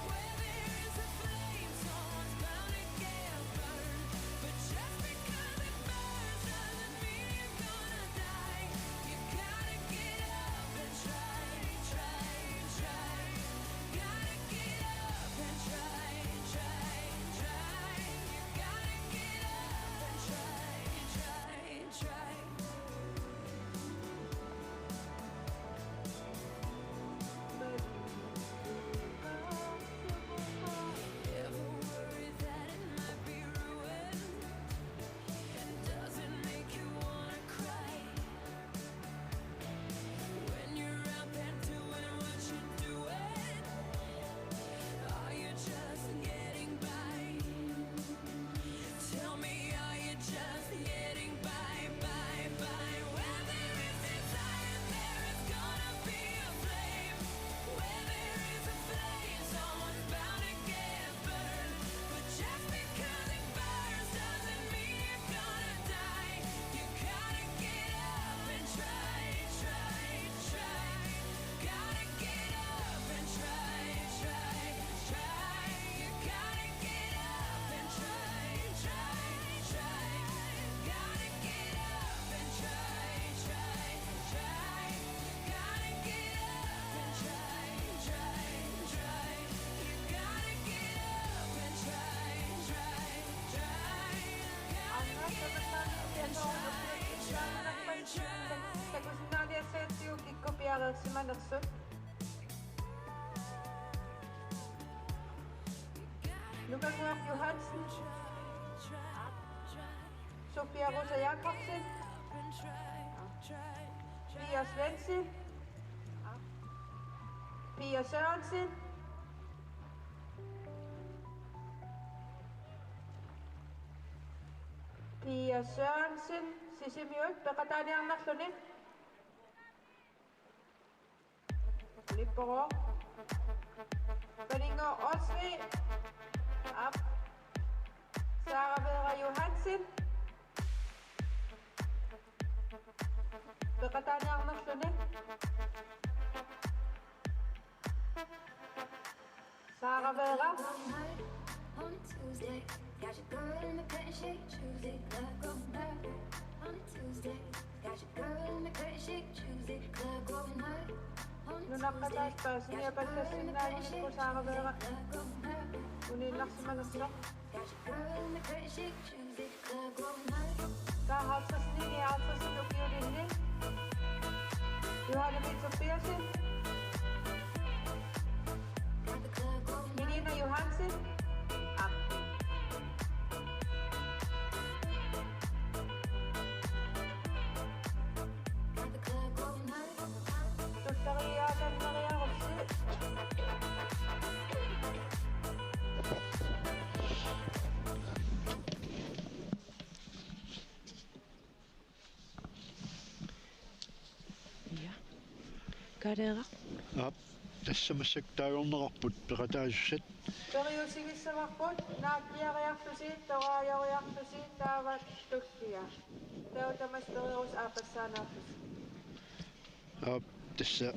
Where there is a flame, someone's bound to get burned. But just because it burns doesn't mean you're gonna die. You gotta get up and try, try, try. Gotta get up and try, try, try. You gotta get up and try, try, try. Ever worry that it might be ruined? And does it make you wanna cry? When you're out there doing what you're doing, are you just getting by? Tell me, are you just getting by, by, by? Where there is desire, there is gonna be a flame. Where there is a flame, someone's bound to get burned. But just because it burns doesn't mean you're gonna die. You gotta get up and try, try, try. Gotta get up and try, try, try. You gotta get up and try, try, try. Gotta get up and try, try, try. Gotta get up and try, try, try. You gotta get up and try, try, try. Gotta get up and try, try, try. Takusinnaaniassagatsigu kikkut piareersimanersut. Lukas Johansen. Sofia Rosa Jakobsen. Pia Svendsen. Pia Sørensen. Pia Sørensen. Sisimiut peqataaniarnerluni. Lippoq. Paninnguaq Olsvig. Aap. Sara Vera Johansen. Peqataaniarnerluni. Sara Vera. On a Tuesday, got your girl in the cut and she choosy. Club going up on a Tuesday, got your girl in the cut and she choosy. Club going up on a Tuesday, got your girl in the cut and she choosy. Club going up on a Tuesday, got your girl in the cut and she choosy. Club going up. Taava halvtredsinik, halvtredsinik ukiulinni. Johanne Tobiassen. Melina Johansen. Aap. Tulleriiaatanneriarussi. Kaaleeraq. Aap, tassa massakkut taagorneqarput peqataasussat. Periusigissavarput naakkiariarlusi, toraajoriarlusi taava tullia. Taava tamassi periuseq aappassaaneerlusi. Aap, tassa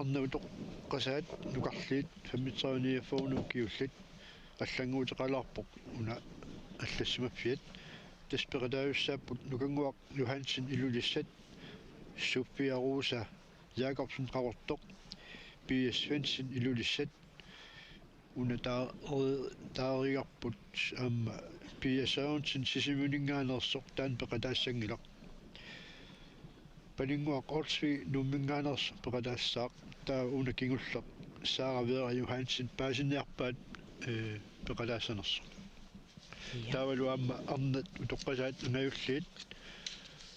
arnat utoqqasaat nukarliit femogtredive niogfyrre ukiullit allannguuteqalaarpoq una allassimaffiat. Tassa peqataasussaapput Nukannguaq Johansen Ilulissat, Sofia Rosa Jakobsen Qaqortoq, Pia Svendsen Ilulissat, una taa-, taarigarput aamma Pia Sørensen Sisimiuninngaanneersoq, taanna peqataassanngilaq. Paninnguaq Olsvig Nuumminngaanneersoq peqataassaaq, taava una kingulleq Sara Vera Johansen paasiniarpaat, ee, peqataassanersoq. Ja. Taavalu aamma arnat utoqqasaat angajulliit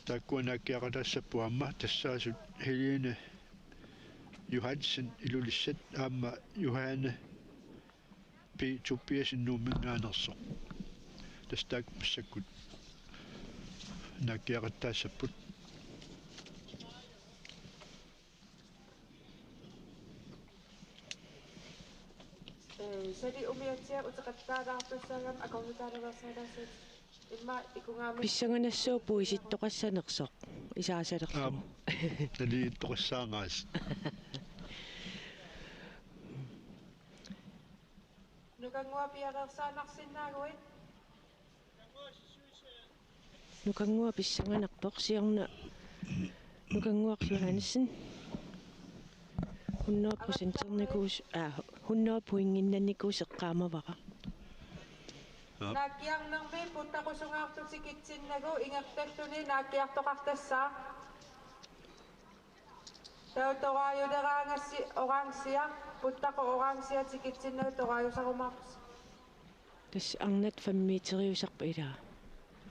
taakkua naakkiaqataassapput aamma, tassaasut Helene Johansen Ilulissat aamma Johanne P. Tobiassen Nuumminngaanneersoq. Tassa taakku massakkut naakkiaqattaassapput. Ee, sali umiatsiaq uteqattaalaartussaagami akornutaalaveersaalaassuutit. Immaqa ikungaami. Pissanganassaaq puisittoqassanersoq isaasalerlugu. Aap. Naliittoqassaangaas. Nukannguaq piareersaannarsinnaaguit. Nukannguaq pissanganarpoq, siorna Nukannguaq Johansen. Hundrede procentinnikuus-, aa, hundrede pointinnannikuusoq eqqaamavara. Aap. Naakkiarnermi puttaqusungaartoq tikitsinnagu ingerlalluni naakkiartoqartassaaq. Taava toraajuleraangassi orange, puttaqoq orange tikitsinnagu toraajusarumaarpusi. Tassa arnat fem meteriusarput ilaa.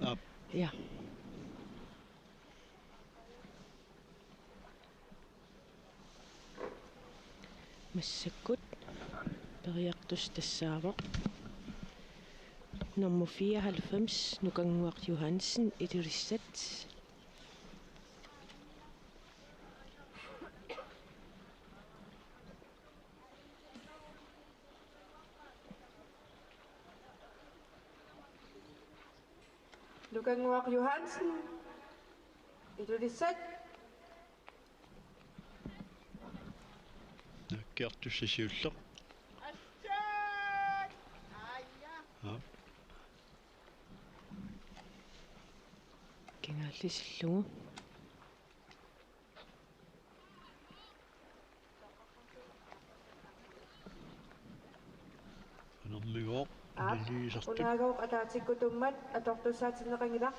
Aap. Ja. Massakkut periartussaq tassaavoq nummer fireoghalvfems, Nukannguaq Johansen, Ilulissat. Nukannguaq Johansen, Ilulissat. Naakkiartussaq siulleq. Aap. Kingaallisillugu. Unammigoq. Aap, naligisartut. Unaagooq ataatsikkut tummat atortussaatinneqanngilaq.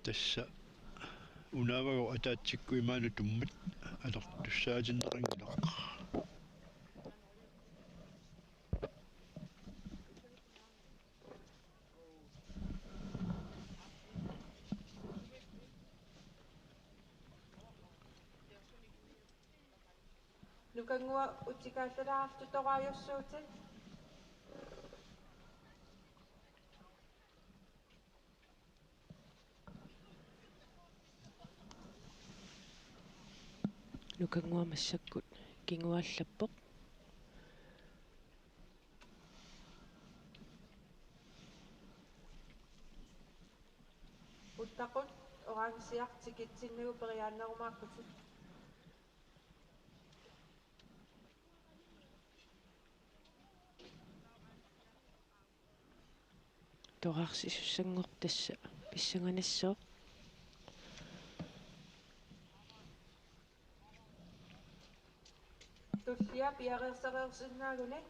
Tassa unaavagooq ataatsikkut imaanut tummat atortussaatinneqanngilaq. Nukannguaq utikaallallaartut toraajussuutit. Nukannguaq massakkut kinguaallappoq. Puttaqut orangeaq tikitsinnagu periaannerumaarputit. Toraarsisussanngorpoq tassa pissanganassaaq. Tullia piareersareersinnaaguni.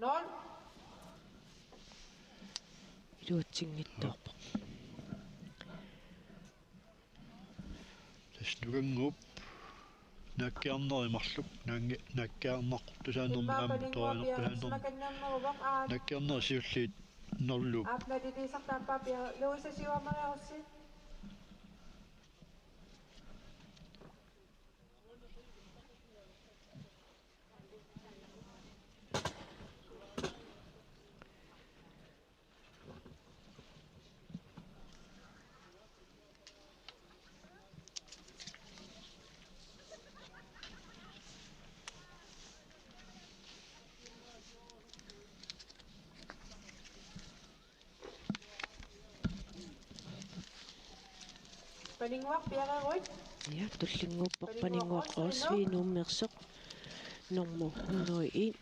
Nul. Iluatsinngitsoorpoq. Tassa Nukannguup naakkiarneri marluk, naangi-, naakkiarnartortussaannermut aamma toraajortussaannermut. Naakkiarneri siulliit nulluupput. Aap, naligisartut aappaa pia-, Louise siuarmariarussi. Paninnguaq piareeruit. Ja, tullinnguuppoq Paninnguaq Paninnguaq Olsvig Olsvig Nuummeersoq. Nummer hundrede og en.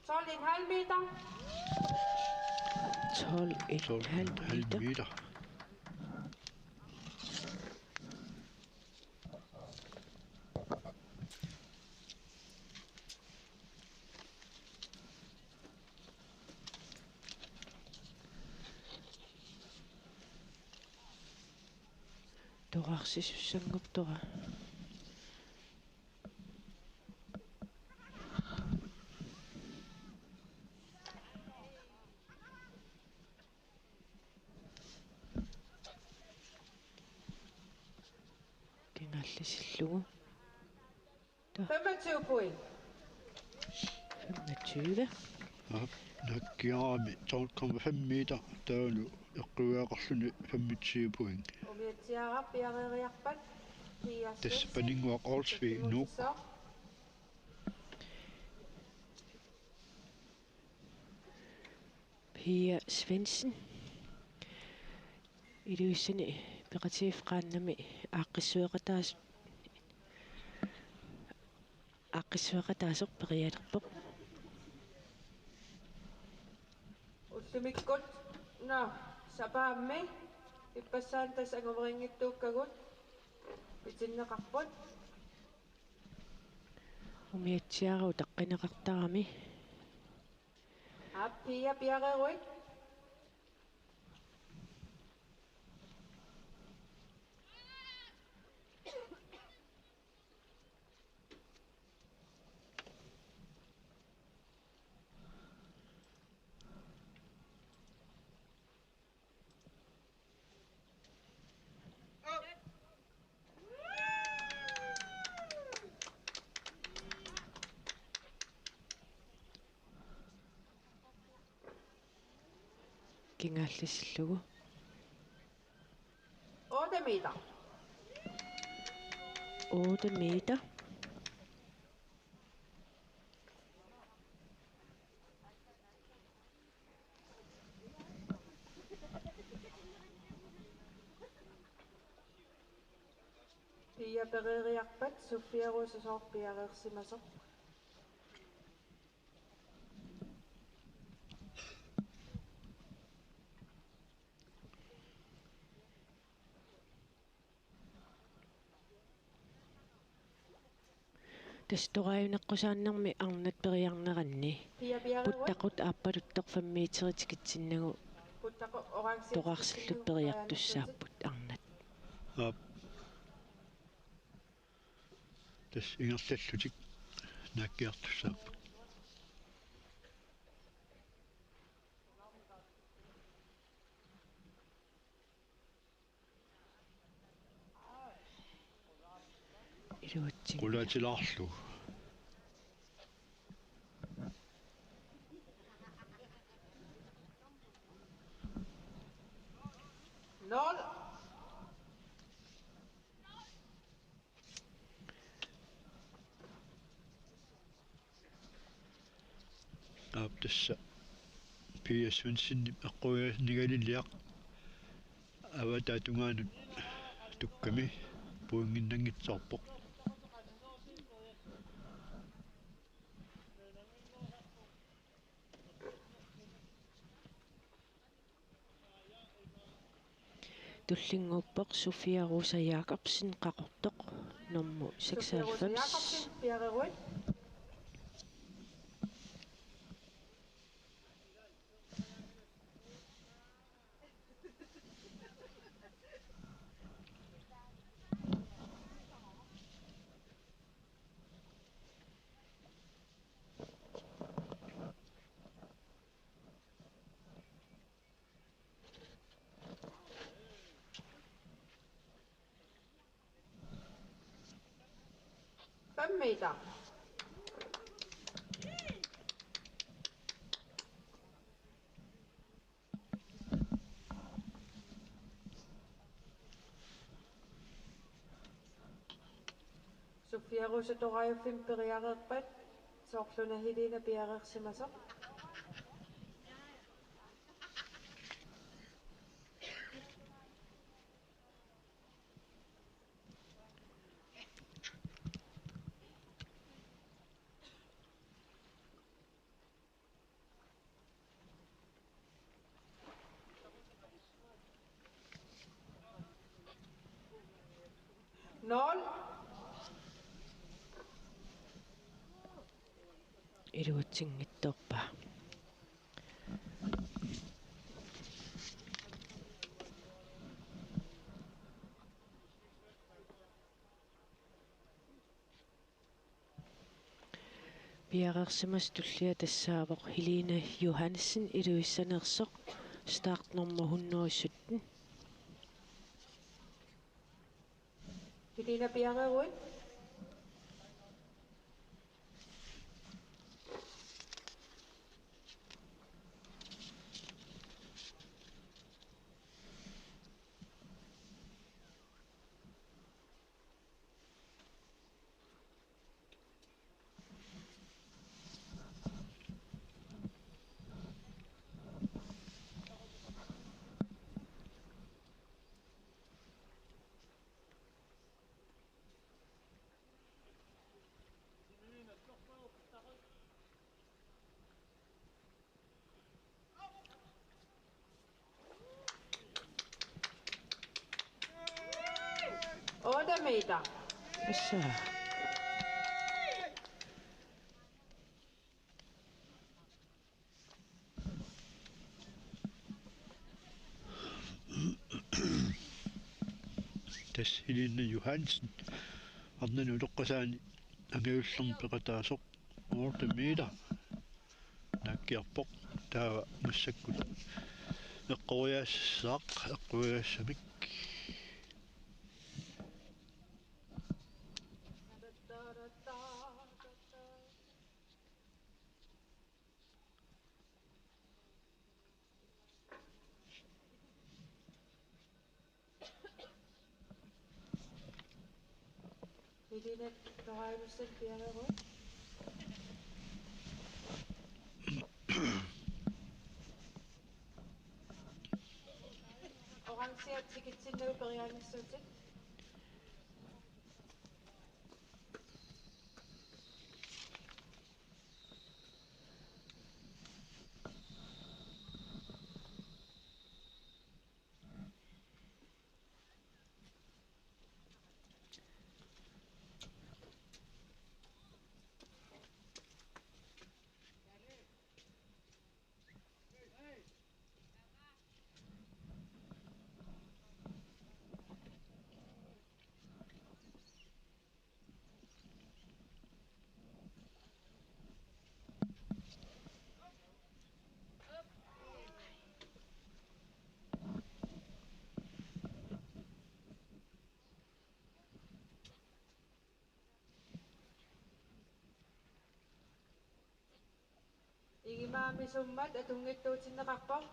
Tolv en halv meter. Tolv en halv meter. Toqqarsisussanngortoq. Kingaallisillugu. Femogtyve point. Femogtyve. Ja, naakkiarami tolv komma fem meter taavalu eqquiaqarluni femogtyve point. Umiatsiaaraq piareeriarpat. Tassa Paninnguaq Olsvig Nuuk. Pia Svendsen. Ilulissani peqatigiiffik qaannami aaqqissueqataas-, aaqqissueqataasoq perialerpoq. Ullumikkut, nå, sapaammi, ippassaani tassa angumerinngitsuukkagut, pitinneqarput. Umiatsiaaraq utaqqineqartarami. Aap, Pia piareeruit. Kingaallisillugu. Otte meter. Otte meter. Pia pereeriarpat Sofia Rosasooq piareersimasoq. Tassa toraajuneqqusaannarmi arnat periarneranni. Pia piareeruit. Puttaqut aappaluttoq fem meter tikitsinnagu. Puttaqut orange toqqarsillutik tikitsinnagu periartussaapput arnat. Aap. Tassa ingerlallutik naakkiartussaapput. Iluatsinngilaq. Qulaatilaarlugu. Nul. Aap, tassa Pia Svendsenip eqquianigaliliaq avataa tungaanut tukkami pointinnanngitsoorpoq. Tullinnguuppoq Sofia Rosa Jakobsen, Qaqortoq, nummer Sofia Rosa seksoghalvfems. Jakobsen, piareeruit. Fem meter. Sofia Rose Torajuffimmi periareerpat, soorluna Helena piareersimasoq. Nul. Iluatsinngitsoorpaa. Piareersimasoq tullia tassaavoq Helene Johansen, Ilulissaniitsoq, startnummer hundrede sytten. Helene, piareeruit. Otte meter. Tassa. Tassa Helene Johansen arnani utoqqasaani angajullermi peqataasoq otte meter naakkiarpoq. Taava massakkut eqqoriassaaq, eqqoriassamik. Helene Torajussen, piareeruit. Orange tikitsinnagu periarnissuutit. Igimaami summat atunngitsuutinneqarpoq?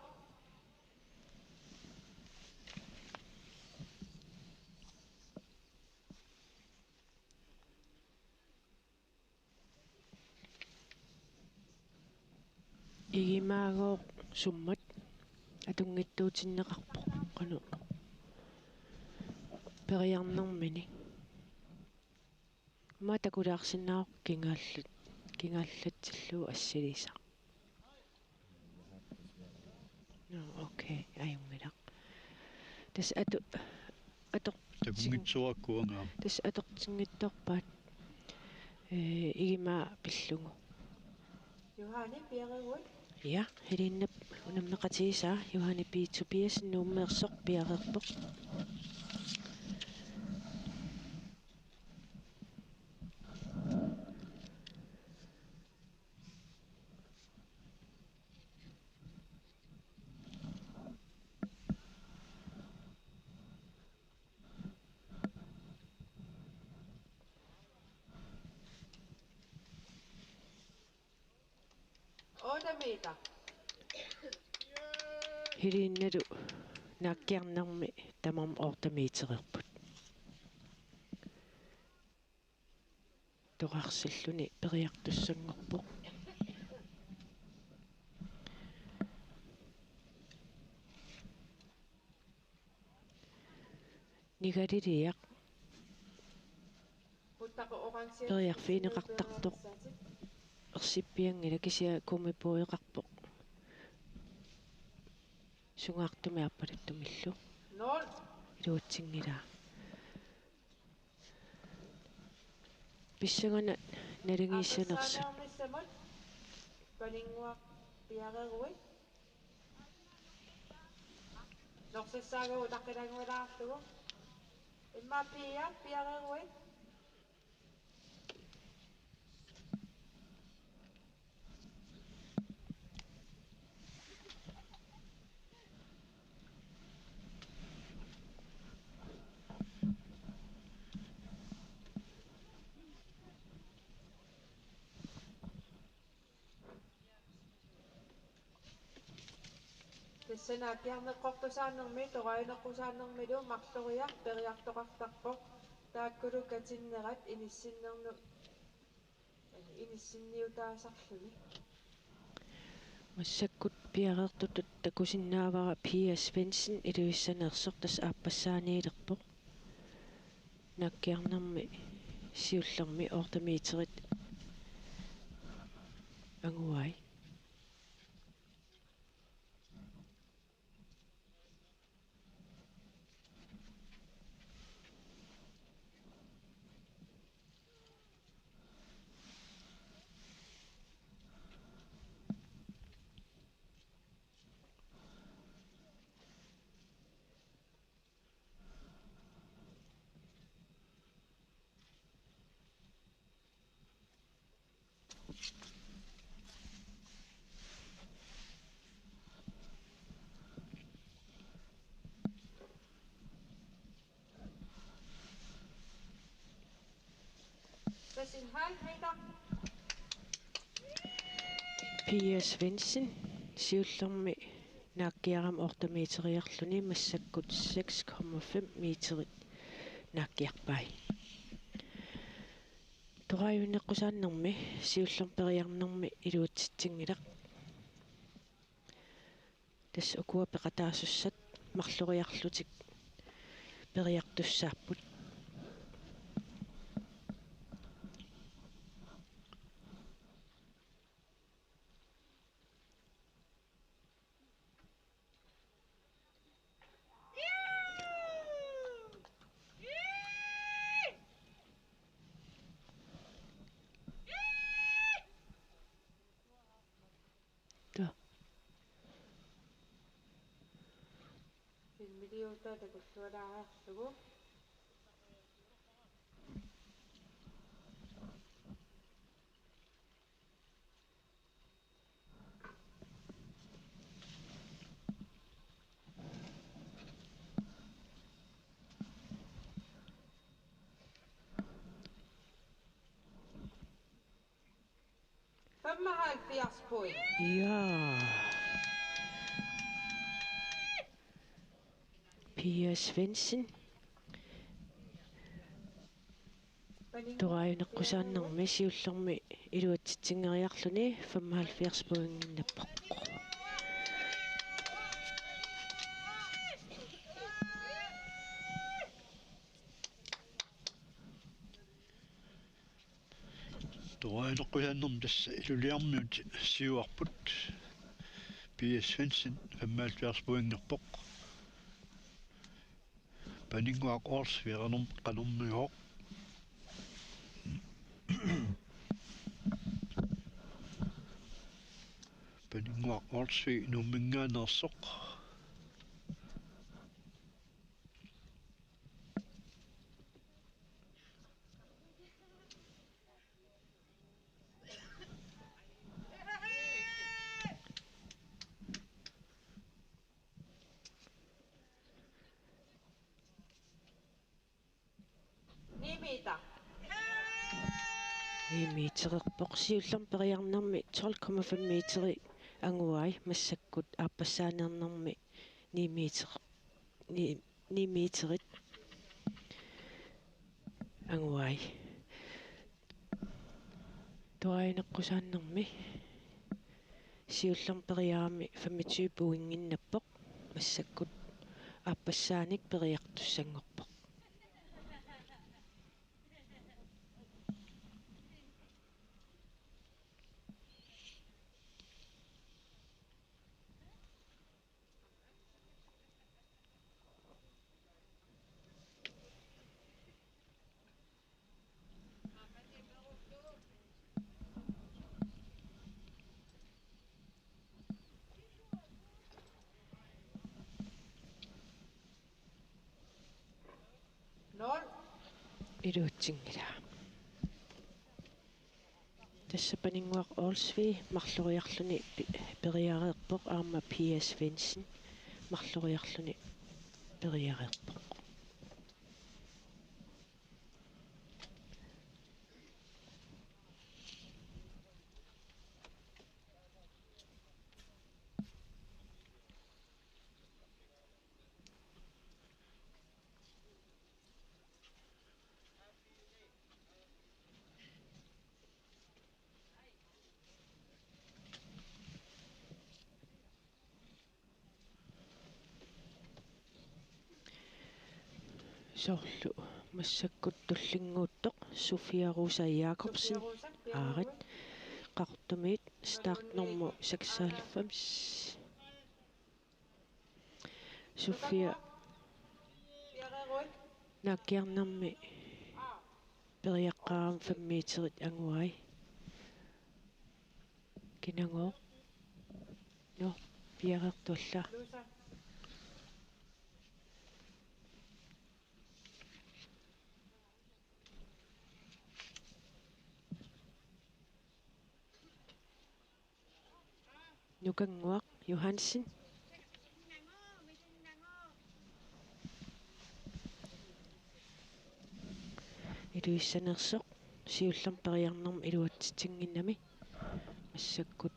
Igimaagooq summat atunngitsuutinneqarpoq, qanoq periarnermini. Aamma takulaarsinnaavoq kingaallat-, kingaallatsillugu assilisaq. Nå, okay, ajunngilaq. Tassa atu-, atortin-, Takunngitsoorpakka uanga. Tassa atortinngitsoorpaat. Ee, igimaa pillugu. Johanne, piareeruit. Ja, Helenep unammeqatigisaa, Johanne P. Tobiassen Nuummeersoq, piareerpoq. Otte meter. Hiliinnalu naakkiarnermi tamarmik otte meteriupput. Toqarsilluni periartussanngorpoq. Nigaliliaq periarfigineqartartoq ersippianngilaq, kisianni kummippoqarpoq sungaartumik aappaluttumillu. Iluatsinngilaa. Pissanganaq naligiissanersut. Aappassaaniarnissamut Paninnguaq piareeruit. Norsassaagavut utaqqilaanngualaarlugu. Immaqa Pia piareeruit. Tassa naakkiarneqqortusaarnermi, torajuneqqusaarnermilu marloriaq periartoqartarpoq, taakkulu katinnerat inissinnernu-, inissinniutaasarluni. Massakkut piareertutut takusinnaavara Pia Svendsen, Ilulissaniitsoq, tassa aappassaaniilerpoq. Naakkiarnermi siullermi otte meterit anguai. Tassa halv meter. Pia Svendsen, siullermi naakkiarami otte meteriarluni, massakkut seks komma fem meterit naakkiarpai. Torajuneqqusaarnermi siullermi periarnermi iluatsitsinngilaq. Tassa ukua peqataasussat marloriarlutik periartussaapput. Taa. Filmiliutaa takullualaariarlugu. Femoghalvfjerds point. Ja. Pia Svendsen. Torajuneqqusaarnermi siullermi iluatsitsinngeriarluni femoghalvfjerds pointinnappoq. Torajuneqqusaarnermi tassa Ilulissarmiut siuarput. Pia Svendsen femoghalvfjerds pointerpoq. Paninnguaq Olsvig qanorm-, qanormioq. Paninnguaq Olsvig Nuumminngaanneersoq. Ni meter. Ni metererpoq. Siullermik periarnermi tolv komma fem meteri anguai, massakkut aappassaaneernermi ni meter, ni, ni meterit anguai. Tuavineqqusaannermi siullermik periarami femogtyve pointinnappoq, massakkut aappassaanik periartussanngorpoq. Nul. Iluatsinngilaq. Tassa Paninnguaq Olsvig marloriarluni pi-, periareerpoq, aamma Pia Svendsen marloriarluni periareerpoq. Soorlu massakkut tullinnguuttoq Sofia Rosa Jacobsen, Sofia Rosa, aarit, Qaqortumiit, startnummer seksoghalvfems. Sofia naakkiarnermi periaqqaarami fem meterit anguai. Kinagooq? Nå, piareertualla. Nukannguaq Johansen. Iluassanersoq siullermik periarnermi iluatsitsinnginnami massakkut.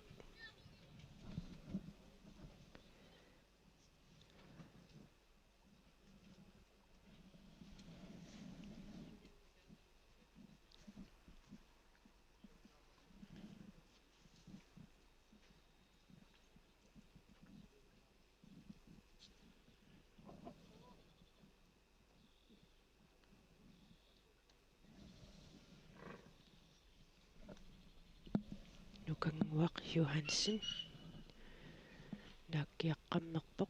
Nukannguaq Johansen naakkiaqqammerpoq.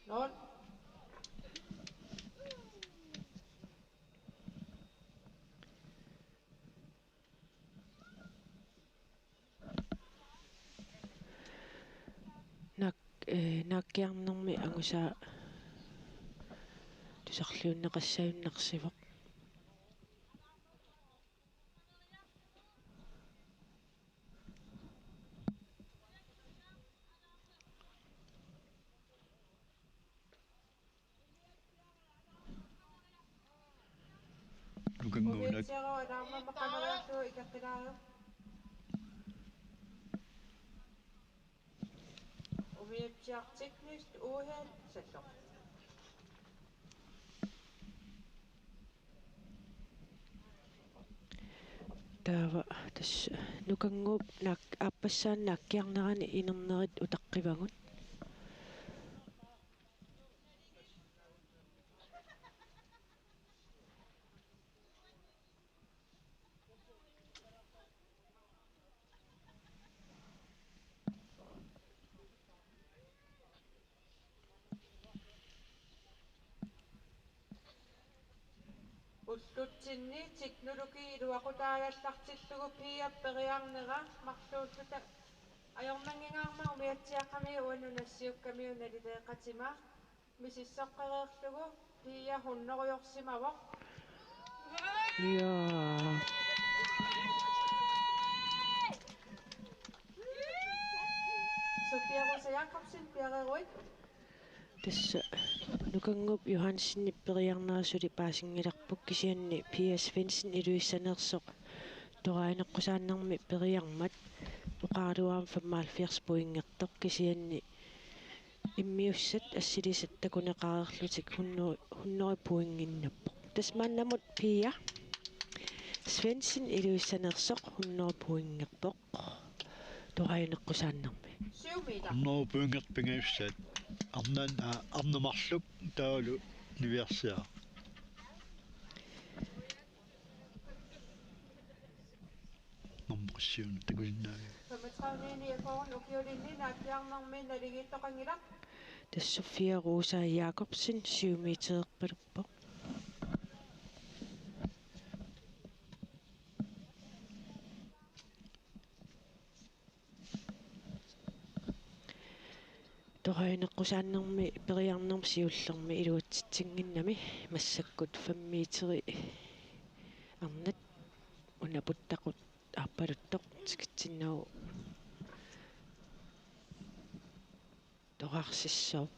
Nul. Naak-, eh, naakkiarnermi angusaa tusarliunneqassagunarsivoq. Nukannguunak. Umiatsiarua aamma qanoriarlugu ikertilaaru. Umiatsiaq teknisk uheld salloq. Taava tassa Nukannguup naak-, aappassaani naakkiarnerani inernerit utaqqivagut. Ullutsinni teknologi iluaqutaagallartillugu Piap periarnera marluulluta ajornanngingaarmat umiatsiaqqamiuk uannut nassiukkamiuk nalileeqatimaaq. Misissoqqereerlugu Pia hundredeorsimavoq. Ja. Pia Rosa Jakobsen, Pia Rødt. Tassa Nukannguup Johansenip periarnera suli paasinngilarput, kisianni Pia Svendsen Ilulissaniitsoq torajaneqqusaannarmi periarmat oqaraluarami femoghalvfjerds pointertoq, kisianni immiussat assilisat takuneqareerlutik hundrede, hundrede pointinnappoq. Tassa maannamut Pia Svendsen Ilulissaniitsoq hundrede pointerpoq torajaneqqusaannarmi. Syv meter. Hundrede pointit pingajussaat. Arnan-, aa, arnat marluk taavalu niviarsiaq. Nummer syv takusinnaaviuk? Femogtredive niogfyrre ukiulinni naakkiarnermi naligiittoqanngilaq. Tassa Sofia Rosa Jakobsen syv metererpaluppoq. Torajaneqqusaannarmi periarnermi siullermi iluatsitsinnginnami, massakkut fem meteri arnat una puttaqut aappaluttoq tikitsinnagu torarsissooq.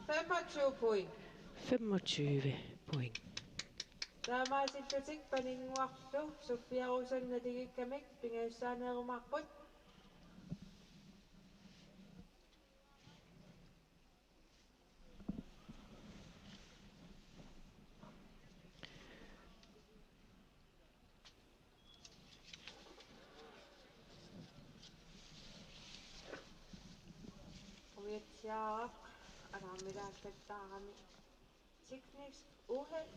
Femogtyve point. Femogtyve point. Taamaasillutik paninnguarlu Sofia Rosanna naligiikkamik pingajussaaneerumaarput. Umiatsiaaq alarmilaallattaarami. Teknisk uheld.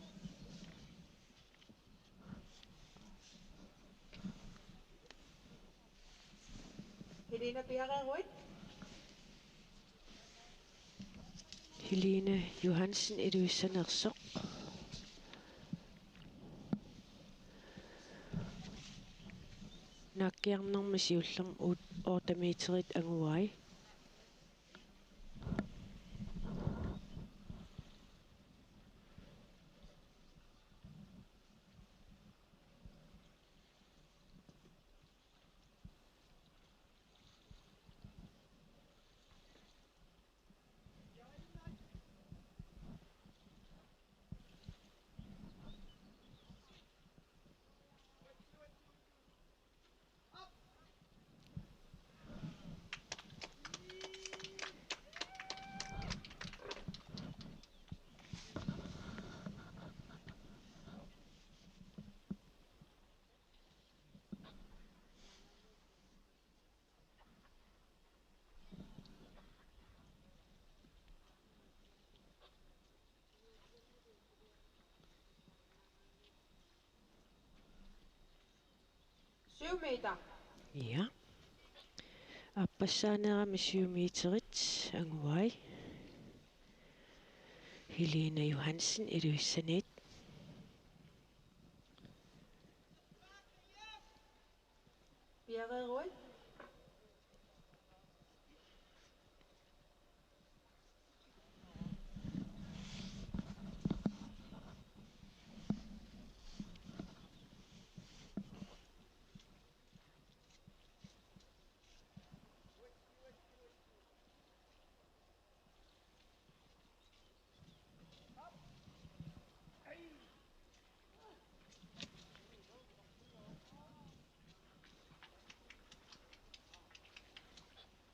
Helena Bjerrerup. Helena Johansen Ilulissaniitsoq. Naakkiarnermi siullermi ut-, otte meterit anguai. Syv meter. Ja. Aappassaanerami syv meterit anguai. Helena Johansen Ilulissaniit. Bjerrerup.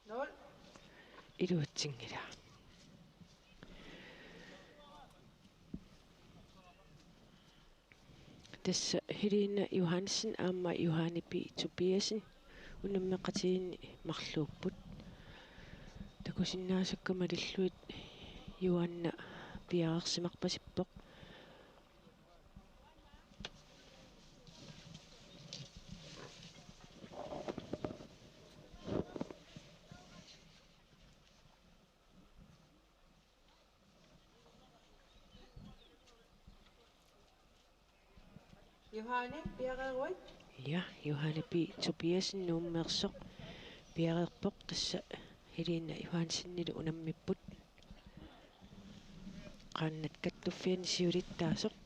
Nul. Iluatsinngilaq. Tassa Helena Johansen aamma Johanne P. Tobiassen unammeqatigiinni marluupput. Takusinnaasakka malillugit Johanna piareersimarpasippoq. Johanne Bjerrerup. Ja, Johanne P. Tobiassen Nuummeersoq. Piareerpoq tassa Helena Johansenilu unammipput. Qaannat kattuffianni siulittaasoq.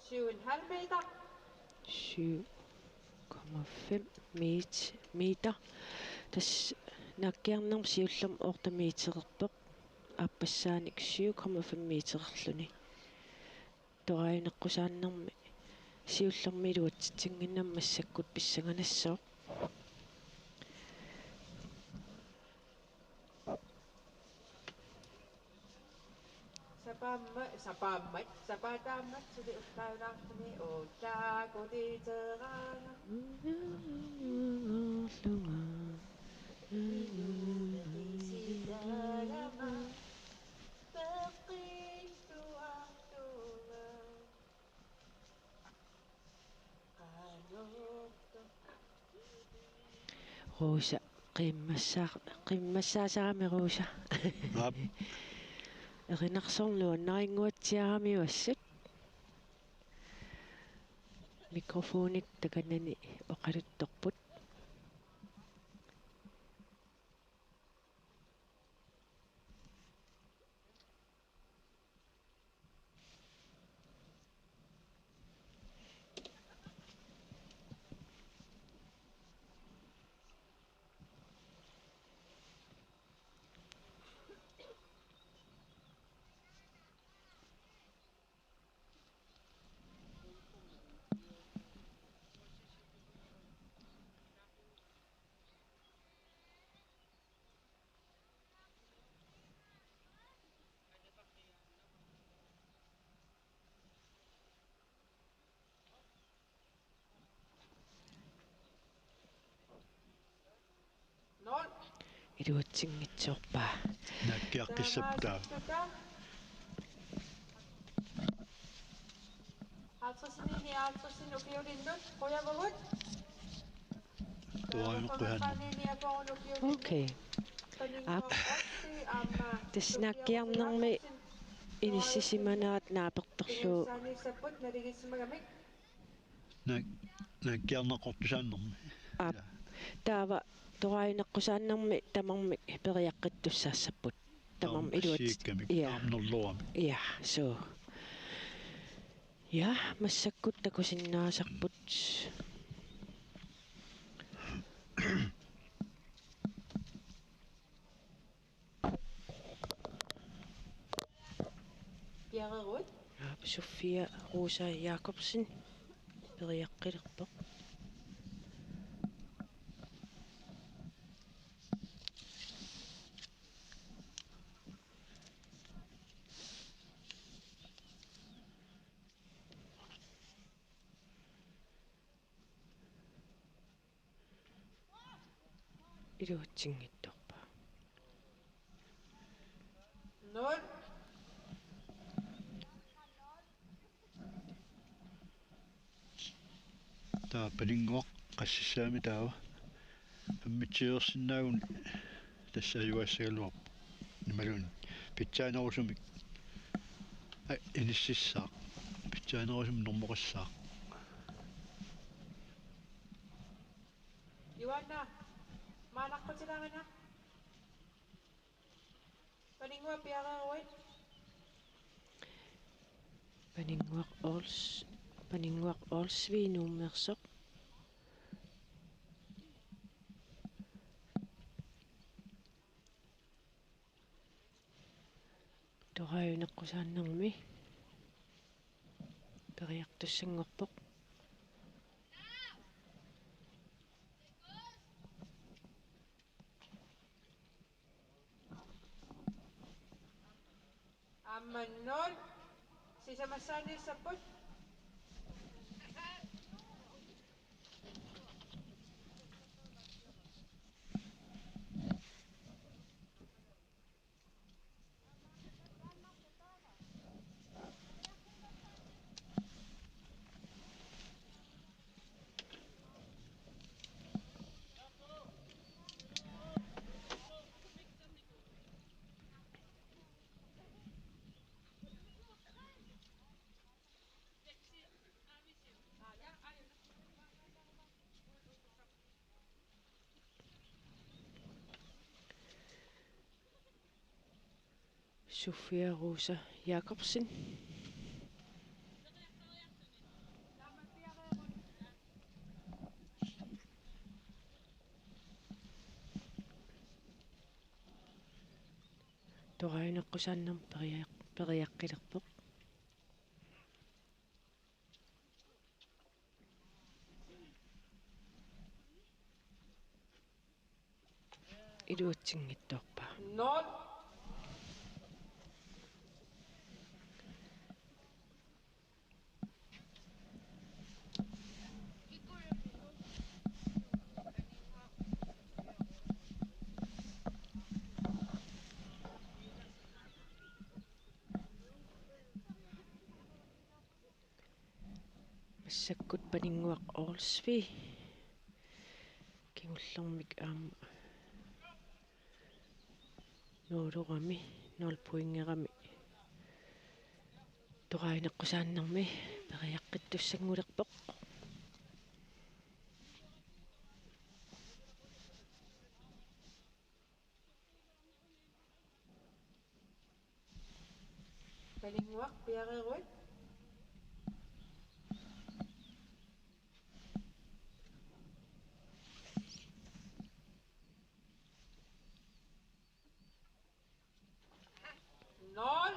Syv en halv meter. Syv komma fem met-, meter. Tassa naakkiarnermi siullermi otte metererpoq. Aappassaanik syv komma fem metererluni. Torajunaqqusaannermi siullermi iluatsitsinnginnami massakkut pissanganassaaq. Sapaamma-, sapaammat, sapaataammat suli ullaannaartumi ullaakutiteraanga. Inuuneqisitagama peqqittuartunga. Rosa, qimmassaa-, qimmassaasarami Rosa. Aap. Erinarsorneq nuannarinnguatsiarami uassut. Mikrofonit takanani oqaluttorput. Nul. Iluatsinngitsoorpaa. Naakkiaqqissapput taava. Taamaasittuta. Halvtredsinik nioghalvtredsinik ukiulinnut qujavugut. Tuarinukkuhan. Okay. Aap. Tassa naakkiarnermi inissisimanerat naapertorlugu. Naak-, naakkiarneqartussaannermi. Aap. Ja. Taava torajunaqqusaannermi tamarmik periaqqittussaassapput. Tamarmik iluat-. Tamarmik assigiikkamik. Ja. Tamarmik nulleramik. Ja, suu. Ja, massakkut takusinnaasarput. Piareeruit. Aap, Sofia Rosa Jakobsen periaqqilerpoq. Iluatsinngitsoorpaa. Nul. Taava Paninnguaq qassissaami taava. Ammitsiorsinnaagun tassa ajugassagaluarpoq. Imaluunniit pitsaanerusumik. Ai, inississaaq. Pitsaanerusumik normoqassaaq. Juanna, maannaqqutilaarina. Paninnguaq piareeruit. Paninnguaq Ols-, Paninnguaq Olsvig Nuummeersoq. Torajunaqqusaannermi periartussanngorpoq. Aamma nul. Sisamassaaniassapput. Sofia Rosa Jakobsen. Toraajuneqqusaannermik periaq-, periaqqilerpoq. Iluatsinngitsoorpaa. Nul. Massakkut Paninnguaq Olsvig kingullermik aamma nuulerami, nul pointerami toraajuneqqusaannermi periaqqittussanngulerpoq. Paninnguaq, piareeruit. Nul.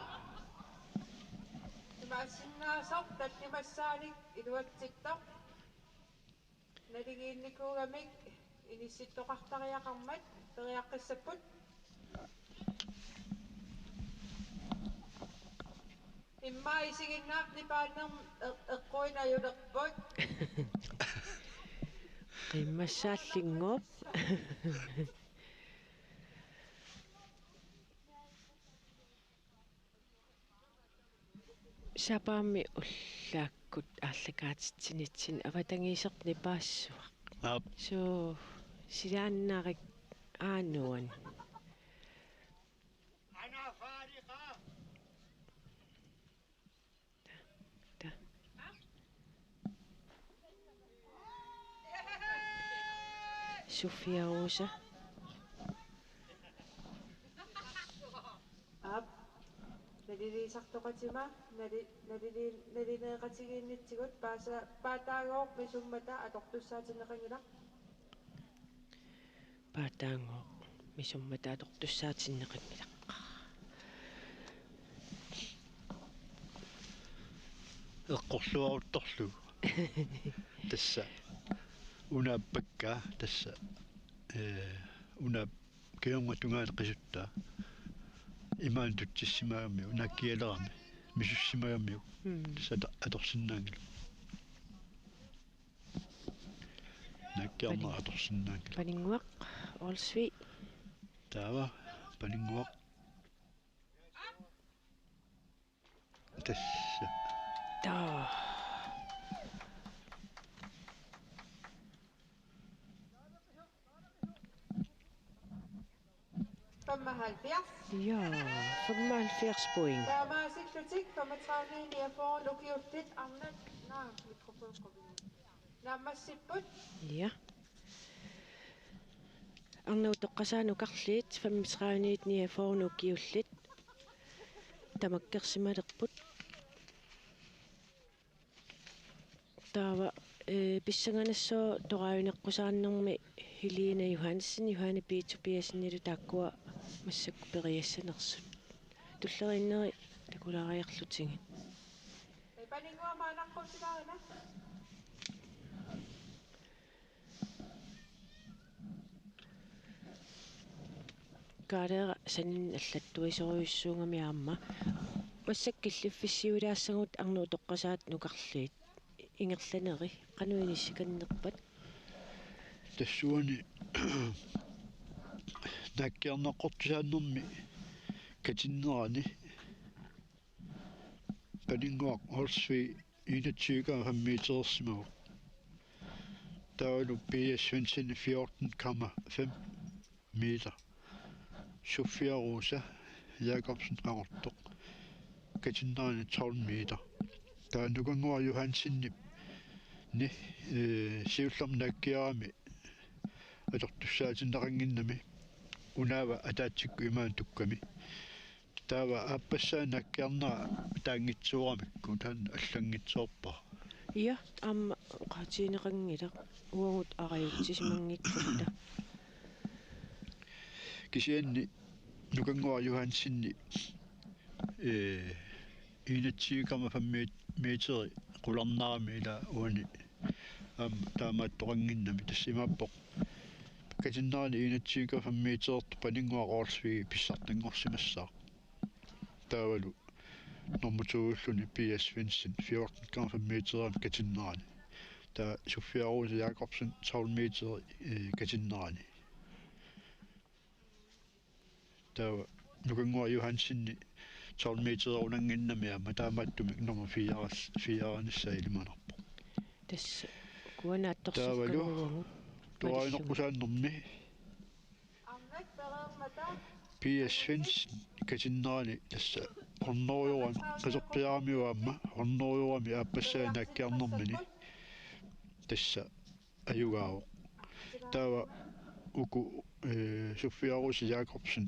Imaassinnaasoq tallimassaanik iluatsittoq. Naligiinnikuugamik inissittoqartariaqarmat periaqqissapput. Immaqa isiginnaartut nipaannermut eq-, eqquinajulerput. Qimmassaallunngooq. Sapaammi ullaakkut aallakaatitsinitsinni avatangiiserput nipaassuaq. Aap. Suu, silaannarik aanuan. Ta. Sofia Rosa. Aap. Naliliisartoqatima, nali-, nalili-, nalineeqatigiinnitsigut paasa-, paataagooq misummata atortussaatinneqanngilaq. Paataagooq misummata atortussaatinneqanngilaq. Eqqorluaruttorlugu. Tassa. Una pakka, tassa. Ee, una kingorna tungaanut qisuttaa. Imaanut tutsissimagamigit, naakkialerami, misussimagamiuk. Mm. Tassa ator-, atorsinnaanngilaq. Naakkiarneq Panin-, atorsinnaanngilaq. Paninnguaq Olsvig. Taava, Paninnguaq. Tassa. Taa. Femoghalvfjerds. Ja, femoghalvfjerds point. Taamaasillutik femogtredive niogfyrre ukiullit arnat. Naa, mikrofon qupinga. Naammassipput. Ja. Arnat utoqqasaat nukarliit femogtredive niogfyrre ukiullit tamakkersimalerput. Taava, ee, pissanganassaaq toraajuneqqusaannermi Helena Johansen, Johanne P. Tobiassenilu taakkua massakkut periassanersut. Tulleriinneri takulaariarlutigit. Paninnguaq maannaqqutilaarina. Kaaleera saniatigut allattuisorujussuugami aamma. Massakkut killiffissiulaassagut arnat utoqqasaat nukarliit ingerlaneri qanoq inissikannerpat. Tassuuna naakkiarneqqusaannermi katinnerani Paninnguaq Olsvig enogtyve komma fem meterersimavoq. Taavalu Pia Svendsen fjorten komma fem meter. Sofia Rosa Jakobsen Qaqortoq katinnerani tolv meter. Taava Nukannguaq Johansenip ni, ee, siullermik naakkiarami atortussaatinneqannginnami. Unaava ataatsikkut imaanut tukkami. Taava aappassaa naakkiarnera taanngitsuuramikku taanna allanngitsoorpara. Ja, aamma oqaatigineqanngilaq uagut arajutsisimanngikkuttaaq. Kisianni Nukannguaq Johansenip ee enogtyve komma fem meteri qularnarami ila uani aamma taamaattoqannginnami tassa imaappoq. Katinnerani enogtyve komma fem meterip Paninnguaq Olsvig pissartanngorsimassaaq. Taavalu nummer to-ulluni P S Svendsen fjorten komma fem meterip katinnerani. Taava Sofia Rose Jakobsen tolv meteri ee katinnerani. Taava Nukannguaq Johansenip tolv metererunannginnami aamma taamaattumik nummer fire, fire-nissaa ilimanarpoq. Tassa kuanaattorsukkama uagut. Tuainoqqusaannermi P S Svendsen katinnerani tassa hundredeorami qasorpiarami aamma hundredeorami aappassaa naakkiarnermini tassa ajugaavoq. Taava uku ee Sofia Rose Jakobsen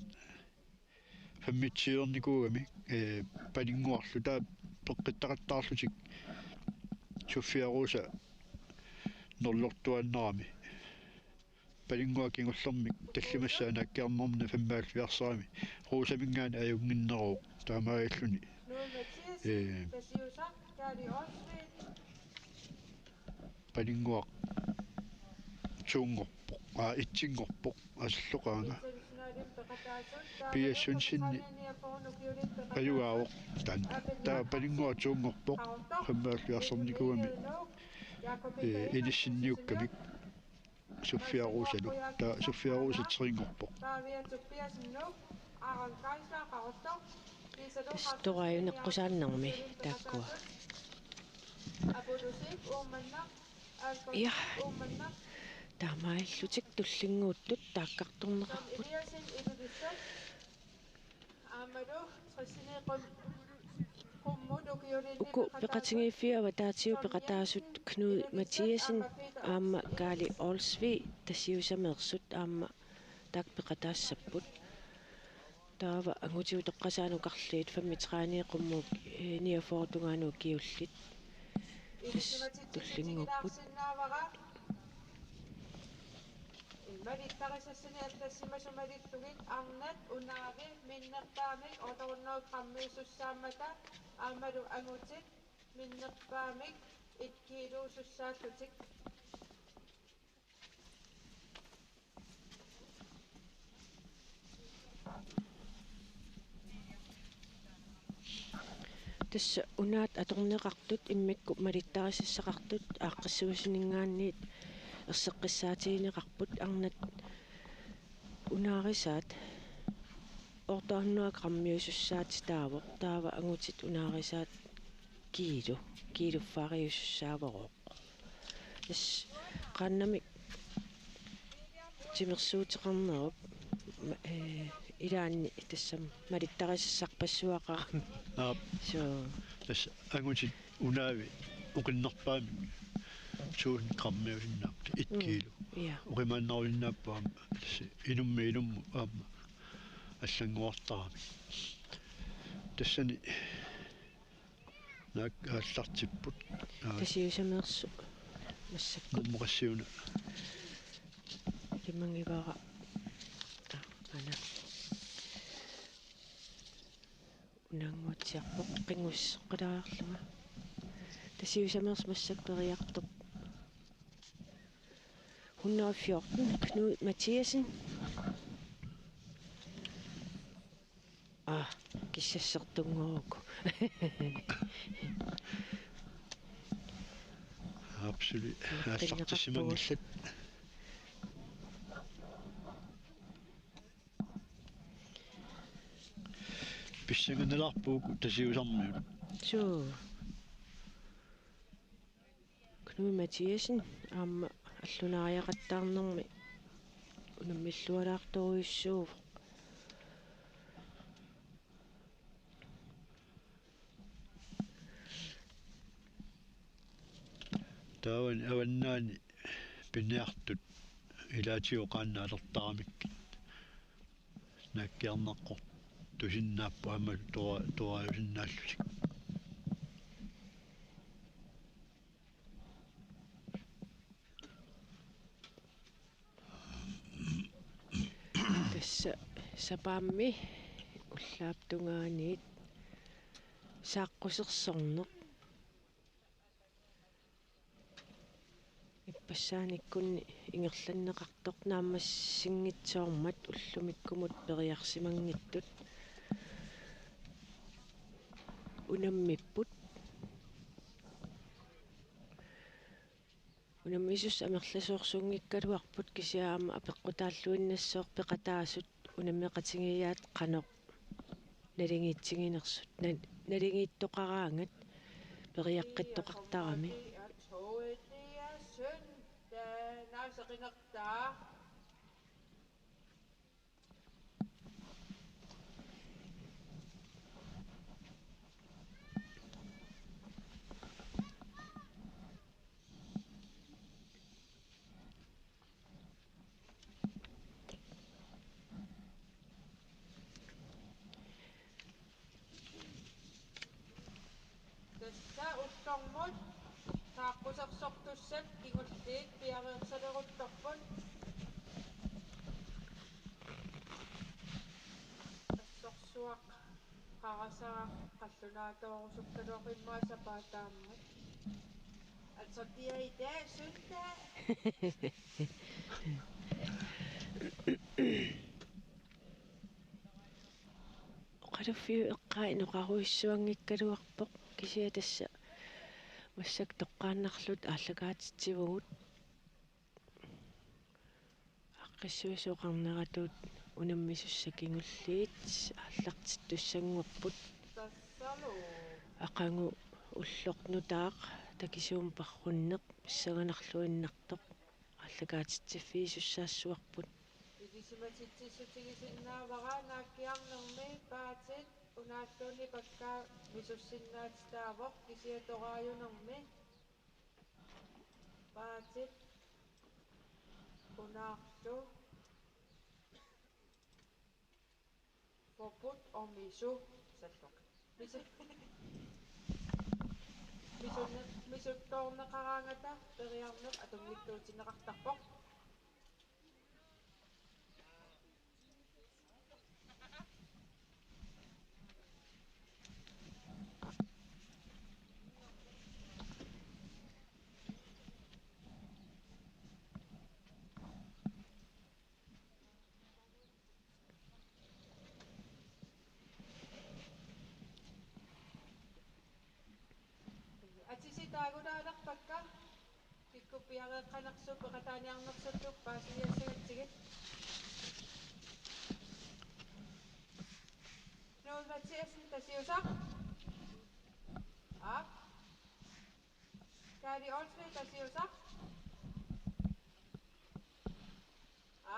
femogtyve-ernikuugami ee Paninnguarlu taava peqqittaqattaarlutik Sofia Rose nullertuaannarami. Paninnguaq kingullermik tallimassaa naakkiarnermini femoghalvfjerds-erami Roseminngaanniit ajunnginneruvoq taamaalilluni ee Paninnguaq to-nngorpoq, aa, et-nngorpoq, asulloqaanga. P S Svendsenip ajugaavoq taanna. Taava Paninnguaq to-nngorpoq, femoghalvfjerds-ernikuugami ee inissinniukkamik Sofia Rosalu. Taava Sofia Rosa tre-nngorpoq. Tassa tuainneqqusaannermi taakkua. Ja. Taamaalillutik tullinnguuttut taakkartorneqarput. Uku peqatigiiffiit avataatigut peqataasut Knud Mathiassen aamma Kaali Olsvig Tasiusameersut aamma taakku peqataassapput. Taava angutit utoqqasaat ukarliit femogtredive qummut, eh, niogfyrre tungaanut ukiullit. Tassa tullinnguupput. Malittarisassani allassimasut malittugit arnat unaavi minnerpaamik otte hundrede grammiusussaammata aammalu angutit minnerpaamik et kiiluusussaallutik. Tassa unaat atorneqartut immikkut malittarisassaqartut aaqqissuussininngaanniit erseqqissaatigineqarput arnat unaarisaat otte hundrede grammiusussaatitaavoq taava angutit unaarisaat kiilu, kiiluffaariusussaavoq. Tassa qaannamik timersuuteqarnerup ma-, eh, ilaanni tassami malittarisassarpassuaqarami. Aap. Soo. Tassa angutit unaavi oqinnerpaamik tusind grammiusinnaapput et Mm, kiilu. Ja. Oqimaannarusinnaapput aamma tassa inummit inummut aamma allannguartaramik. Tassani naak aallartipput. Aa, Tasiusameersut massakkut. Nummer qassiuna? Ilimanngivara. Aa, ana. Unaannguatsiarpoq qinnguseqqalaarlunga. Tasiusameersoq massakkut periartoq. Hundrede fjorten, Knud Mathiassen. Aa, kissassertunngoruku. Absolut. Aallartissimanngillat. Pissanganalaarpugut Tasiusarmiut. Suu. Knud Mathiassen aamma allunaariaqattaarnermi unammillualaartorujussuuvoq. Taavani avannaani piniartut ilaatigut qaannat atortaramikkit. Naakkiarneqqortut tusinnaapput aamma tora-, toraajusinnaallutik. Tassa sapaammi ullaap tungaaniit saaqqusersorneq. Ippassaanikkut ingerlanneqartoq naammassinngitsoormat ullumikkumut periarsimanngitsut unammipput. Unammisussat amerlasoorsuunngikkaluarput kisianni aamma apeqqutaalluinnassooq peqataasut unammeqatigiiaat qanoq naligiitsiginersut, na-, naligiittoqaraangat periaqqittoqartarami. Tassa ullormut saaqqusersortussat kingulliit piareersaleruttorput. Assorsuaq qarasara qallunaatoorusukkaluarpoq immaqa sapaatip aamma. Altså, det er i dag søndag. Oqaluffiup eqqaa inoqarujussuanngikkaluarpoq kisianni tassa massakkut toqqaannarluta aallakaatitsivugut. Aaqqissuisoqarneratut unammisussat kingulliit aallartittussanngorput. Aqagu ulloq nutaaq takisuumik parrunneq pissanganarluinnartoq aallakaatitsiffigisussaassavarput. Ilisimatitsissutigisinnaavara naakkiarnermi paatit unaalluunniit pakkaa misussinnaatitaavoq kisianni toraajunermi paatit unaarlu forbudt at misse salloq. Misu-, misunne-, misuttoorneqaraangata periarneq atunngitsuutinneqartarpoq. Atisi taagulaalerpakka, kikkut piareeqqanersut peqataaniarnersullu paasiniassagatsigit. Knud Mathiassen, Tasiusaq. Aap. Kaali Olsvig, Tasiusaq.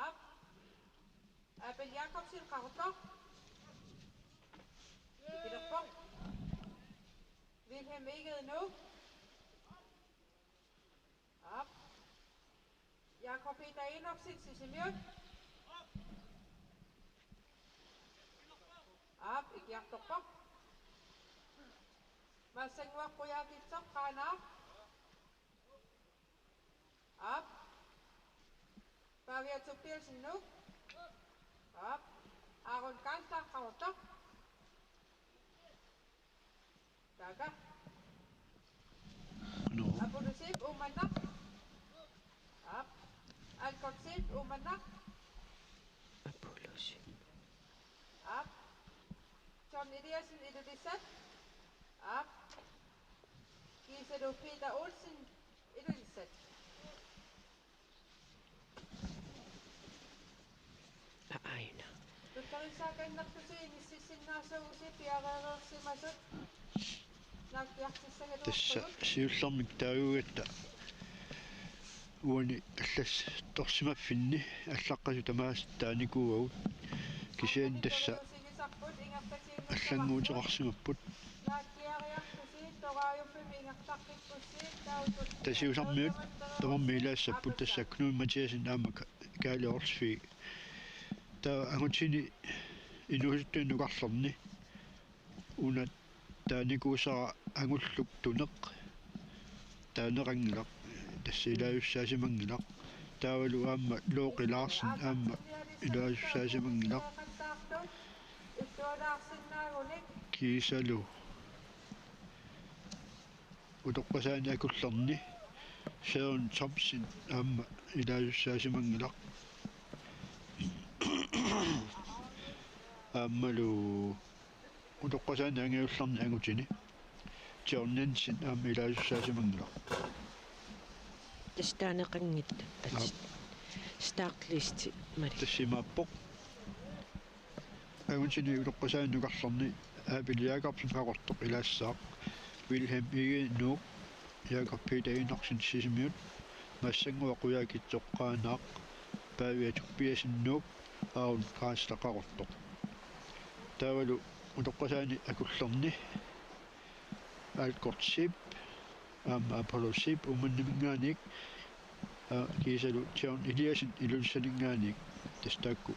Aap. Abel Jakobsen, qaqortoq. Ikilerpoq. Wilhelm Egede, Nuuk. Aap. Jakob Peter Enoksen, Sisimiut. Aap, ikiartorpoq. Massannguaq Qujaukitsoq, Qaanaaq. Aap. Pavia Tobiassen, Nuuk. Aap. Aaron Karlsson, qaqortoq. Taava. Nå. Apollo Zeeb, Uummannaq. Aap. Alfred Zeeb, Uummannaq. Apollo Zeeb. Aap. John Eliassen, Ilulissat. Aap. Gisela Peter Olsen, Ilulissat. Aajuna. Tuttarissaakannartusi inississinnaassagussi piareereersimasut naakkiartissagaluarpagut. Tassa siullermik taagugatta uani allattorsimaffinni allaqqasut tamaasa taanikuuagut. Kisianni tassa allannguuteqarsimapput. Tasiusarmiut tamarmik ilaassapput, tassa Knud Mathiassen aamma Ka-, Kaali Olsvig. Taava angutini Inuusuttunik nukarlerni una taanikuusara angullup tuneq taaneqanngilaq, tassa ilaasussaasimanngilaq. Taavalu aamma Looqi Larsen aamma ilaasussaasimanngilaq. Kiisalu utoqqasaani akullerni Søren Thomsen aamma ilaasussaasimanngilaq. Aammalu utoqqasaani angajullerni angutini John Jensen aamma ilaasussaasimanngilaq. Tassa taaneqanngitsut. Aap. Startlist mali. Tassa imaappoq. Angutini utoqqasaani nukarlerni Abel Jakobsen Qaqortoq ilaassaaq, Wilhelm Egede Nuuk, Jakob Peter Enoksen Sisimiut, Massannguaq Qujaukitsoq Qaanaaq, Pavia Tobiassen Nuuk, Aaron Kaasla Qaqortoq. Taavalu utoqqasaani akullerni Alkort Zeeb aamma Apollo Zeeb Uummannaminngaanniit, aa, kiisalu John Eliassen Ilulissaninngaanniit, tassa taakku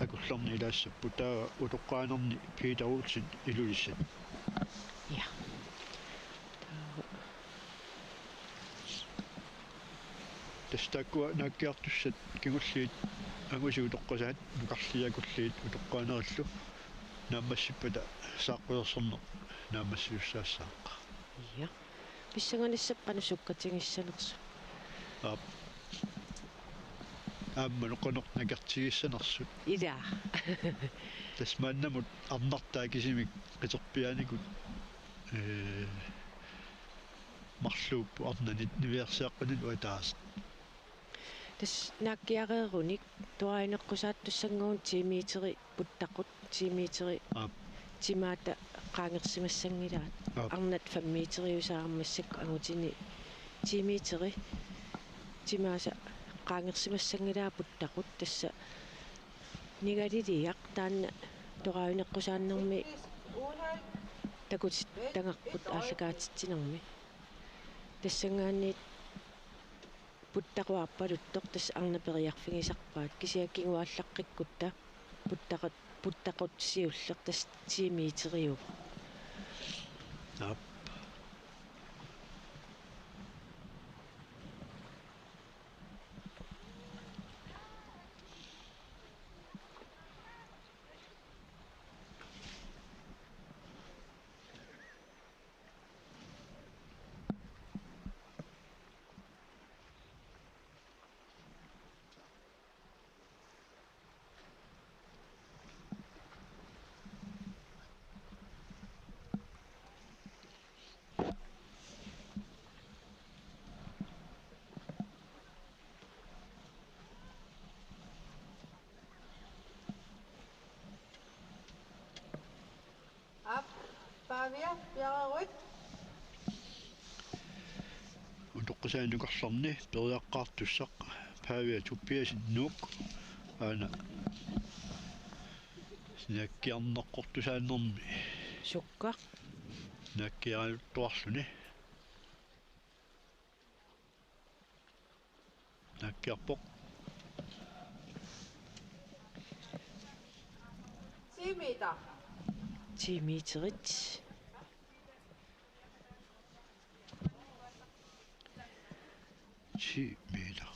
akullerni ilaassapput, taava utoqqaanerni Peter Olsen Ilulissat. Ja. Taava. Tassa taakkua naakkiartussat kingulliit angusit utoqqasaat, nukarliit akulliit utoqqaanerillu naammassippata saaqqulersorneq naammassisussaassaaq. Ja. Pissanganassaaq qanoq sukkatigissanersut. Aap. Aamma noqonoq nakertigissanersut. Ilaa. Tassa maannamut arnartaa kisimik qiterpiaanikut, ee, marluupput arnanit niviarsiaqqanillu ataaseq. Tassa naakkiareerunik torajuneqqusaattussannguunik ti meteri puttaqut, ti meteri. Aap. Timaata qaangersimassanngilaat. Aap. Arnat fem meteriusaat massakkut angutini ti meteri timaasa qaangersimassanngilaat puttaqut, tassa nigaliliaq taanna torajuneqqusaannermi takutittagarput aallakaatitsinermi. Tassanngaanniit puttaqut aappaluttoq tassa arnat periarfigisarpaat, kisianni kinguaallaqqikkutta puttaqut, puttaqut siulleq tassa ti meteriuvoq. Aap. Aap, Pavia, piareeruit. Utoqqasaani nukarlerni periaqqaartussaq Pavia Tobiassen Nuuk, aana naakkiarneqqortussaanermi. Sukka. Naakkiaraluttuarluni. Naakkiarpoq. Ti meter. Ti meterit. Ti meter.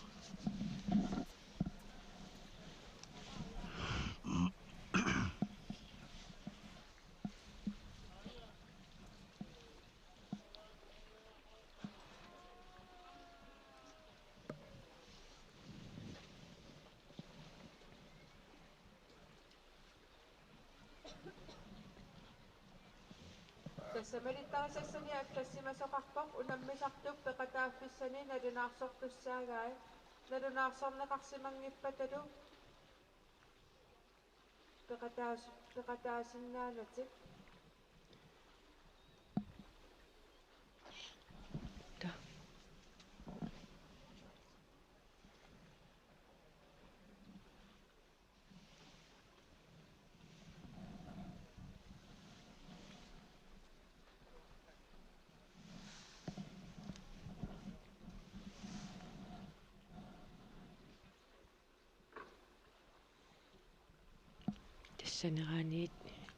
Tassa malittarisassani allassimasoqarpoq unammisartup peqataaffissani nalunaarsortussaagaat, nalunaarsorneqarsimanngippatalu peqataas-, peqataasinnaanatik. Ta. Saneraaniit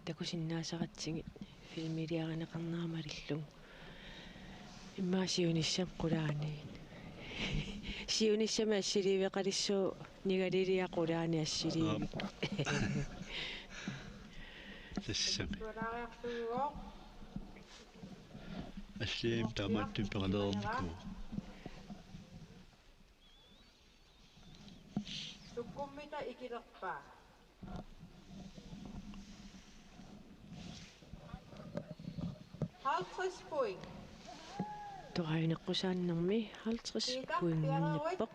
takusinnaasaratsigit filmiliarineqarnera malillugu. Immaqa siunissami qulaaniit. Siunissami assiliiveqalissaaq, nigaliliaq qulaani assiliivik. Aap. Tassami. Assiliivik taamaattumik peqalereernikuuvoq. Sukkummita ikilerpaa? Halvtreds point. Torajuneqqusaannermi halvtreds pointinngorpoq.